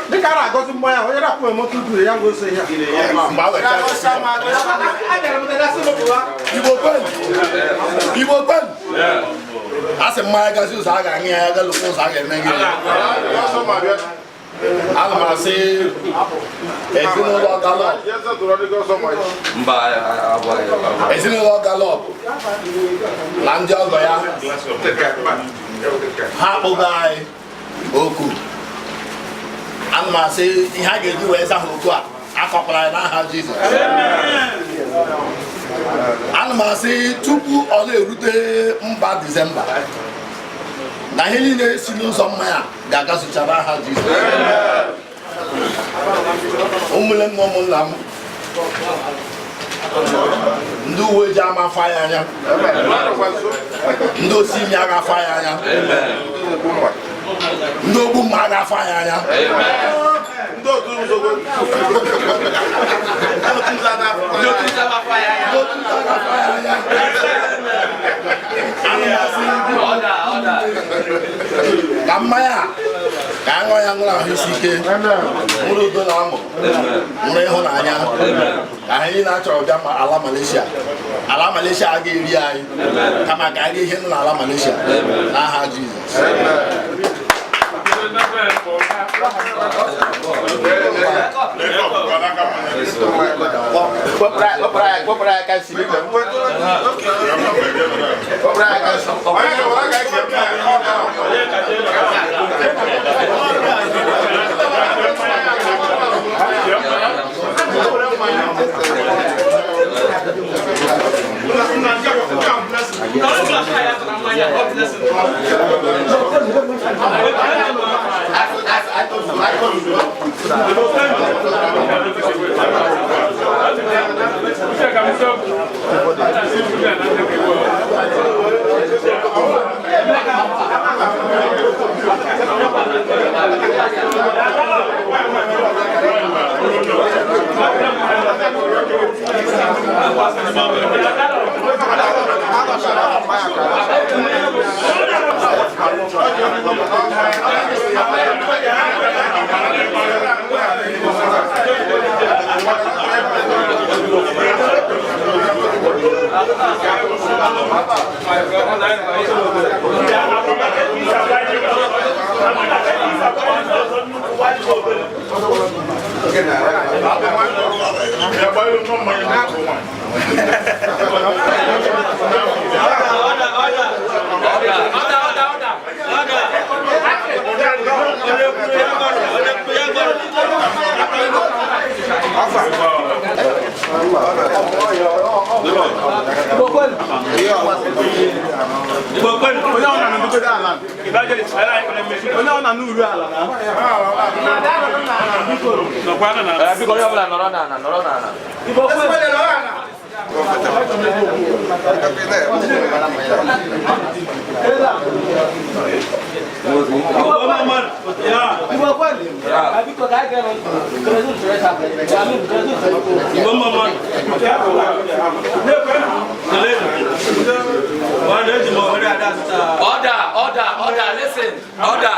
Dịka a na-agọzi mmanya, onye na-akwụ emoto duru ya gosi ya. Igbo kwen! Igbo kwen! A sị mmanya gazi ụzọ a ga-aṅụ ya, ya galụkwa ụzọ a ga-eme gị. Ana m asị ezinụlọ Gallup, Mba, abụghị. ezinụlọ Gallup na ndị ọgọ ya ha akpụgo anyị oku. Ana m asị ihe a ga-eji wee za ha oku a akọkwara anyị n'aha Jizọs. Ana m asị tupu ọ na-erute mba Disemba na ihe niile si n'ụzọ mmanya ga-agazucha n'aha Jizọs. Ụmụnne m na ụmụnna m, ndị uwe ojii ama afọ anyị anya, ndị osi imi aga afọ anyị anya, ndị ogbu mma aga afọ anyị anya. Ndị otu nzuzo. Ndị otu nzuzo aga afọ anyị anya. Ana m asị ka mmanya a ka a ṅụọ ya ṅụrụ ahụ isi ike, nwụrụ udo na ọṅụ, nwụrụ ịhụnanya, ka anyị niile achọrọ bịa ma ala Malaysia, ala Malaysia agaghị eri anyị, kama ka anyị rie ihe nọ n'ala Malaysia n'aha Jizọs. Wepụrụ aka si biko. Wepụrụ aka si. Onye ọ na-anụ ala na Biko, onye ọbụla nọrọ n'ala, nọrọ n'ala. Order, order, order, listen, order.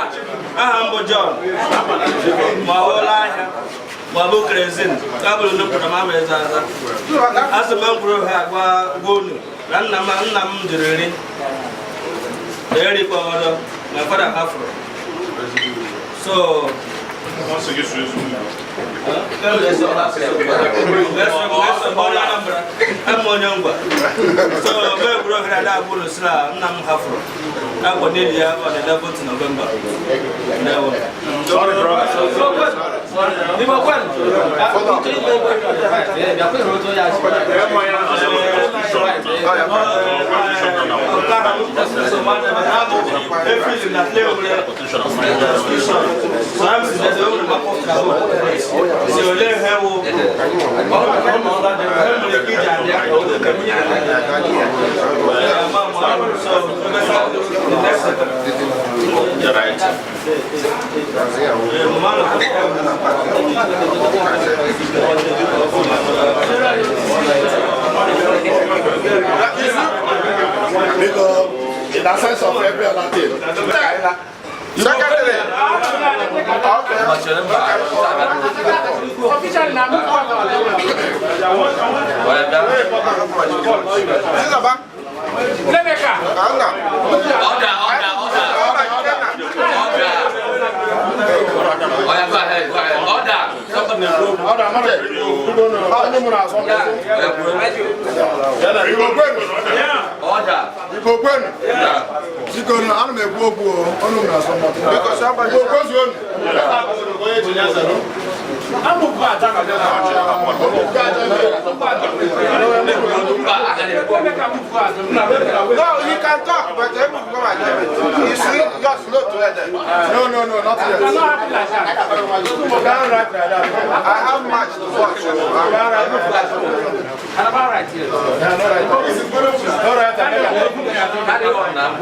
Aha m bụ John, ma ọ ụlọ ahịa ma ọ bụ kerozin ka bụrụ nnukwu ma ama eze aza. Asị m mkpụrụ ha gwa gwa unu na nna m nna m jụrụ eri na erikwa ọdọ my father hafụrụ. So Onye ngwa so mee buru ohere ada agbụrụ si na nna m hafụrụ akwa n'eli ya on the 11th November. Sorry, brother. Because in the sense of every other thing. Secretary. Order, order, order. Order. Oh, yeah, go ahead, go ahead. Order. Somebody Order, Order. Igbo kwenu. Biko nụ, ana m ekwu okwu o, ọnụ m na-asọ m. Igbo kwezuonu. No, he can talk, but he will come and tell me. You see, just slow to it. No, no, no, not yet. Can't write like that. I have much to watch. I'm all right here. No right. Carry on now.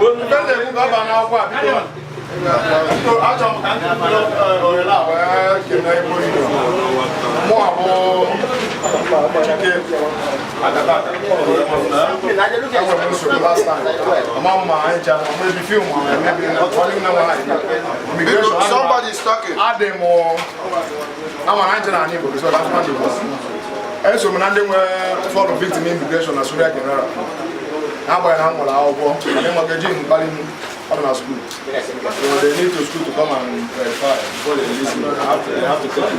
Achọrọ m ka ndị ohere a wee kelee Igbo Union. Mụ abụ Chike Agata. Enwere m nsogbu last time. Ama mma anyị ncha, maybe film, maybe onye nwe nwaanyị. Immigration. Somebody is talking. Adị m ama na nche na anyị Igbo, so that's one Igbo. Eso m na ndị nwere fọdụ victim immigration na Surya General. N'agbanyeghị na m nwere akwụkwọ, mana ịmaga eji mkpali m ọ nọ na school. So they need to school to come and verify before they release me. They have to take it.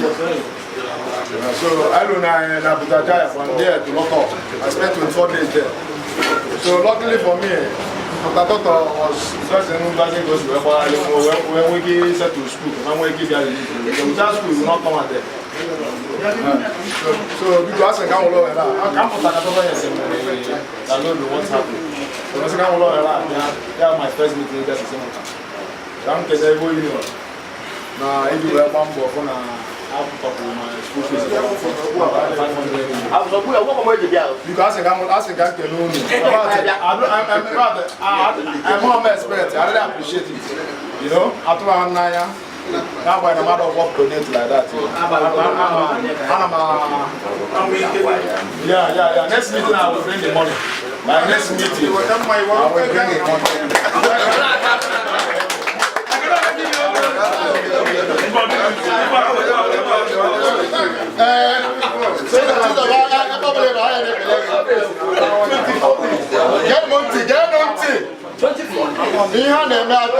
So I don't know na Putrajaya from there to Loko. I spent 24 days there. So luckily for me, Dr. Doctor was first in University goes to when we get set to school, when we get there, without school, you will not come out there. So because I can't follow her, I can't put that over here. I don't know what's happening. So I can't follow her. Yeah, my first meeting that's the same time. I'm telling you, na if you were one for na my school fees. Because I think I can know. I'm more expert. I really appreciate it. You know, after 1 year. Now, by the matter of what donate like that. Yeah. Next meeting, I will bring the money. My next meeting, I will bring the money. Ihe a na-eme ebe a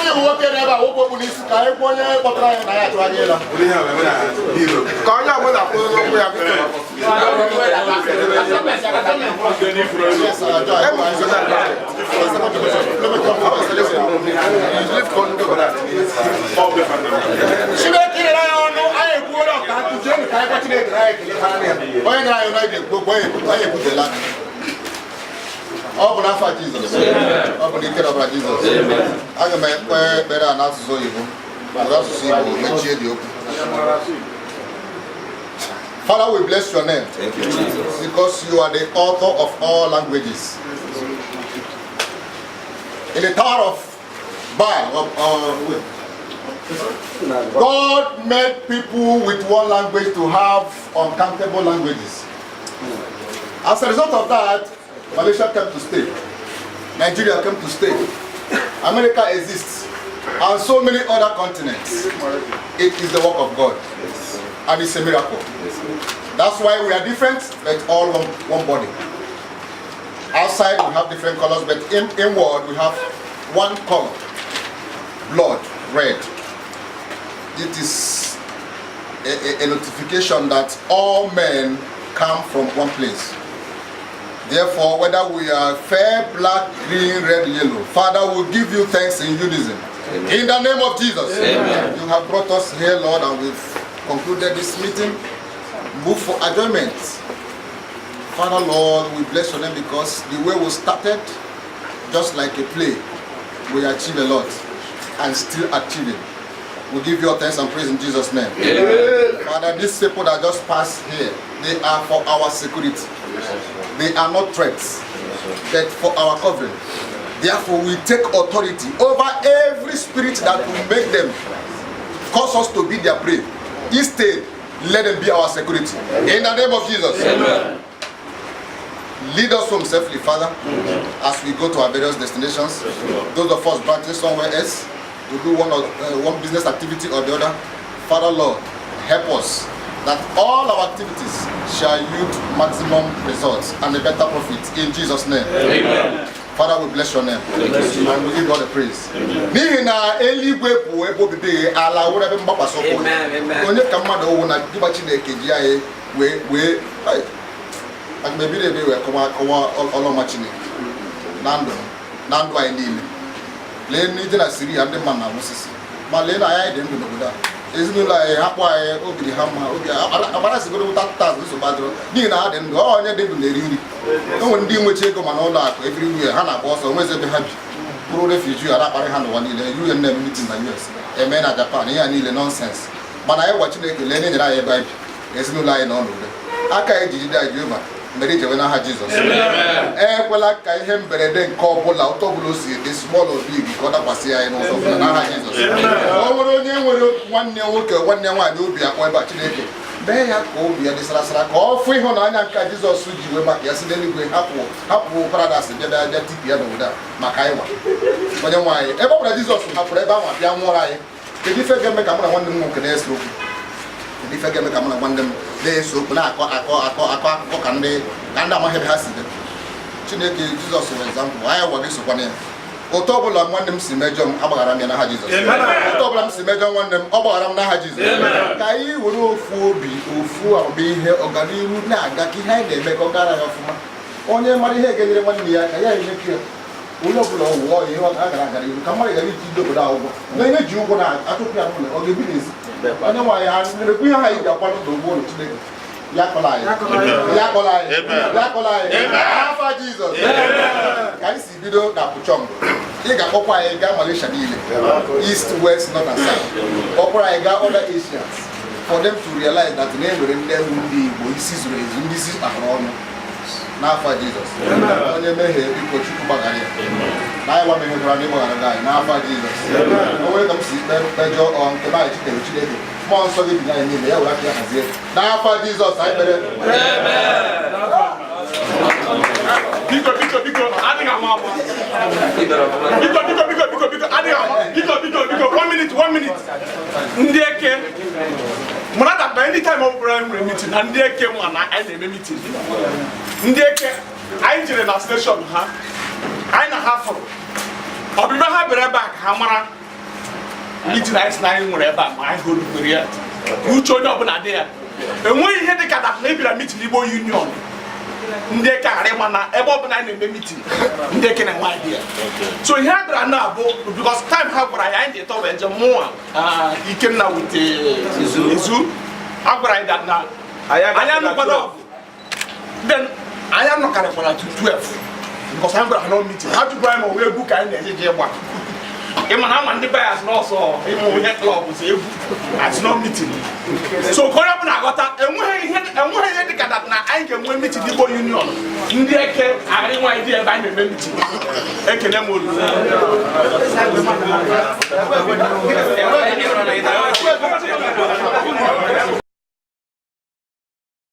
na-ewu nwoke n'ebe a wụpụ okpu n'isi ka anyị kwuo onye kpọtara anyị na ya atụ anya ịla ka onye ọbụla kwụrụ n'ụkwụ ya Chineke nyere anyị ọnụ anyị ekwuola ọka jeenụ ka anyị gwa Chineke na anyị ekele onye nyere anyị ọnụ anyị ga-ekwu okwu anyị ekwutela. Ọ bụ n'afọ Jizọs, ọ bụ n'ike n'ọbara Jizọs. Aga m ekpe ekpere a n'asụsụ oyibo, were asụsụ Igbo mechie dị okwu. Father, we bless your name. Thank you, Jesus. Because you are the author of all languages. In the Tower of Baal, God made people with one language to have uncountable languages. As a result of that, Malaysia came to stay. Nigeria came to stay. America exists. And so many other continents. It is the work of God. And it's a miracle. That's why we are different, but all one body. As Outside we have different colors, but inward we have one color, blood, red. It is a notification that all men come from one place. Therefore, whether we are fair, black, green, red, yellow, Father will give you thanks in unison. Amen. In the name of Jesus. Amen. You have brought us here, Lord, and we've concluded this meeting. Move for adjournment. Father, Lord, we bless your name because the way we started, just like a play, we achieve a lot and still achieving. We give you all thanks and praise in Jesus' name. Amen. Father, these people that just passed here, they are for our security. They are not threats, but for our covering. Therefore, we take authority over every spirit that will make them cause us to be their prey. Instead, let them be our security. In the name of Jesus. Amen. Lead us home safely, Father, as we go to our various destinations. Those of us branching somewhere else to do one business activity or the other, Father, Lord, help us that all our activities shall yield maximum results and a better profit in Jesus' name. Amen. Father, we bless your name. And we give God the praise. N'ihi na eluigwe bụ ebe obibi gị, ala wụrụ ebe mgbakwasị ụkwụ. Amen. Onye ka mmadụ wụ na dịgba Chineke ji anyị wee aga m ebido ebe wee kọwa ọlụọma Chineke na ndụ m, na ndụ anyị niile. Lee n'ije na Siria ndị mmadụ na-anwụsịsị, ma lee na anyị dị ndụ n'obodo a. Ezinụlọ anyị hapụ anyị, obi dị ha mma, obi agbara sigoro 30,000 nsogbu adịrọ n'ihi na ha dị ndụ. Ọ onye dị ndụ na-eri nri. E nwere ndị nwechi ego mana ụlọ akụ everywhere ha na-agba ọsọ, nwezi ebe ha bi bụrụ refugee a na-akparị ha n'ụwa niile. UN na-eme meeting na US, eme na Japan, ihe a niile nonsense. Mana anyị gwa Chineke lee na-enyere anyị ebe anyị bi, ezinụlọ anyị nọ n'udo, aka anyị ji jide anyị. Jehova mere ijewe n'aha Jizọs. Ekwela ka ihe mberede nke ọbụla, ụtọ ọbụla o si dị, small or big, ka ọ dakwasị anyị n'ụzọ ọbụla n'aha Jizọs. Ọ nwere onye nwere nwanne nwoke, nwanne nwaanyị obi akpọ ebe a, Chineke mee ya ka obi ya dị sarasara, ka ọ fụ ịhụnanya nke a Jizọs ji wee maka ya si n'eluigwe hapụ paradise bịa bịa bịa tipu ya n'obodo a maka anyị nwa. Onye nwaanyị, ebe ọ bụla Jizọs hapụrụ ebe ahụ bịa nwụọrọ anyị, kedu ife ga-eme ka mụ na nwanne m nwoke na-ese okwu? Kedu ife ga-eme ka mụ na nwanne m na-ese okwu, na-akọ akọ akọ akọ akụkọ ka ndị amaghị ebe ha si bịa? Chineke, Jizọs were example anyị, gwa gị sokwana ya. Otu ọbụla nwanne m si mejọ m, agbaghara m ya n'aha Jizọs. Otu ọbụla m si mejọ nwanne m, ọ gbaghara m n'aha Jizọs. Ka anyị were ofu obi, ofu amamihe, ọganihu na-aga, ka ihe anyị na-eme ka ọ gara ya ọfụma. Onye mara ihe ga-enyere nwanne ya ka ya enyekwu ya. Onye ọbụla ọwụwa ihe ọ gara agara ihu ka mmadụ ghara iji ndị obodo a ụgwọ na onye ji ụgwọ na-achụpụ ya n'ụlọ, ọ ga-ebi n'ezi. Onye nwaanyị ha na-ekwu ihe anyị ji akwado n'ụgwọ ụlọ. Chineke ya kọla anyị, ya kọla anyị, ya kọla anyị n'afa Jizọs. Ka anyị si bido na Puchong, ị ga-akpọkwa anyị gaa Malaysia niile, East, West, North and South, kpọkwara anyị gaa other Asians for them to realize that na e nwere ndị ewu ndị Igbo isi zuru ezu, ndị isi kpakọrọ ọnụ n'afọ Jizọs. Onye mehie, biko Chukwu gbaghara ya, na anyị gwa mehiekwara na ịgbaghara gị anyị n'afọ Jizọs. O nwere ka m si mejọ ọ nke m anyị chitere Chineke, mmụọ nsọ gị bi anyị niile, ya were aka ya hazie n'afọ Jizọs anyị kpere. Biko, biko, biko, adịghị ama ama. Biko, biko, biko, biko, biko, adịghị ama. Biko, biko, biko, one minute, one minute. Ndị eke mara that na anytime ọ bụla anyị nwere meeting na ndị eke nwa na anyị na-eme meeting. Ndị eke anyị jere na station ha, anyị na ha fụrụ ọbịbịa ha bịara ebe a ka ha mara meeting anyị si na anyị nwere ebe a, ma anyị hụrụ ya ka uche onye ọbụla dị ya. Enweghị ihe dị ka that na ebira meeting Igbo Union, ndị eke ghara ịma na ebe ọbụla anyị na-eme meeting, ndị eke na-enwe idea. So ihe a bịara na abụ because time ha gwara anyị, anyị dị tọ wee je mụnwa Ikenna with Izu, a gwara anyị that na anyị anụkwara ọgụ, then anyị anọkarịkwara to 12 because anyị gwara ha no meeting. Ha jụkwara anyị ma ọ egwu ka anyị na-eje je ịgba. Ịma na ama ndị bias n'ọsọ ịmụ ihe club so egwu at no meeting. So ka onye ọbụla aghọta, enweghị ihe dị ka that na anyị ga-enwe meeting Igbo Union, ndị eke aghara inwe idea ebe anyị na-eme meeting. Ekene m olu.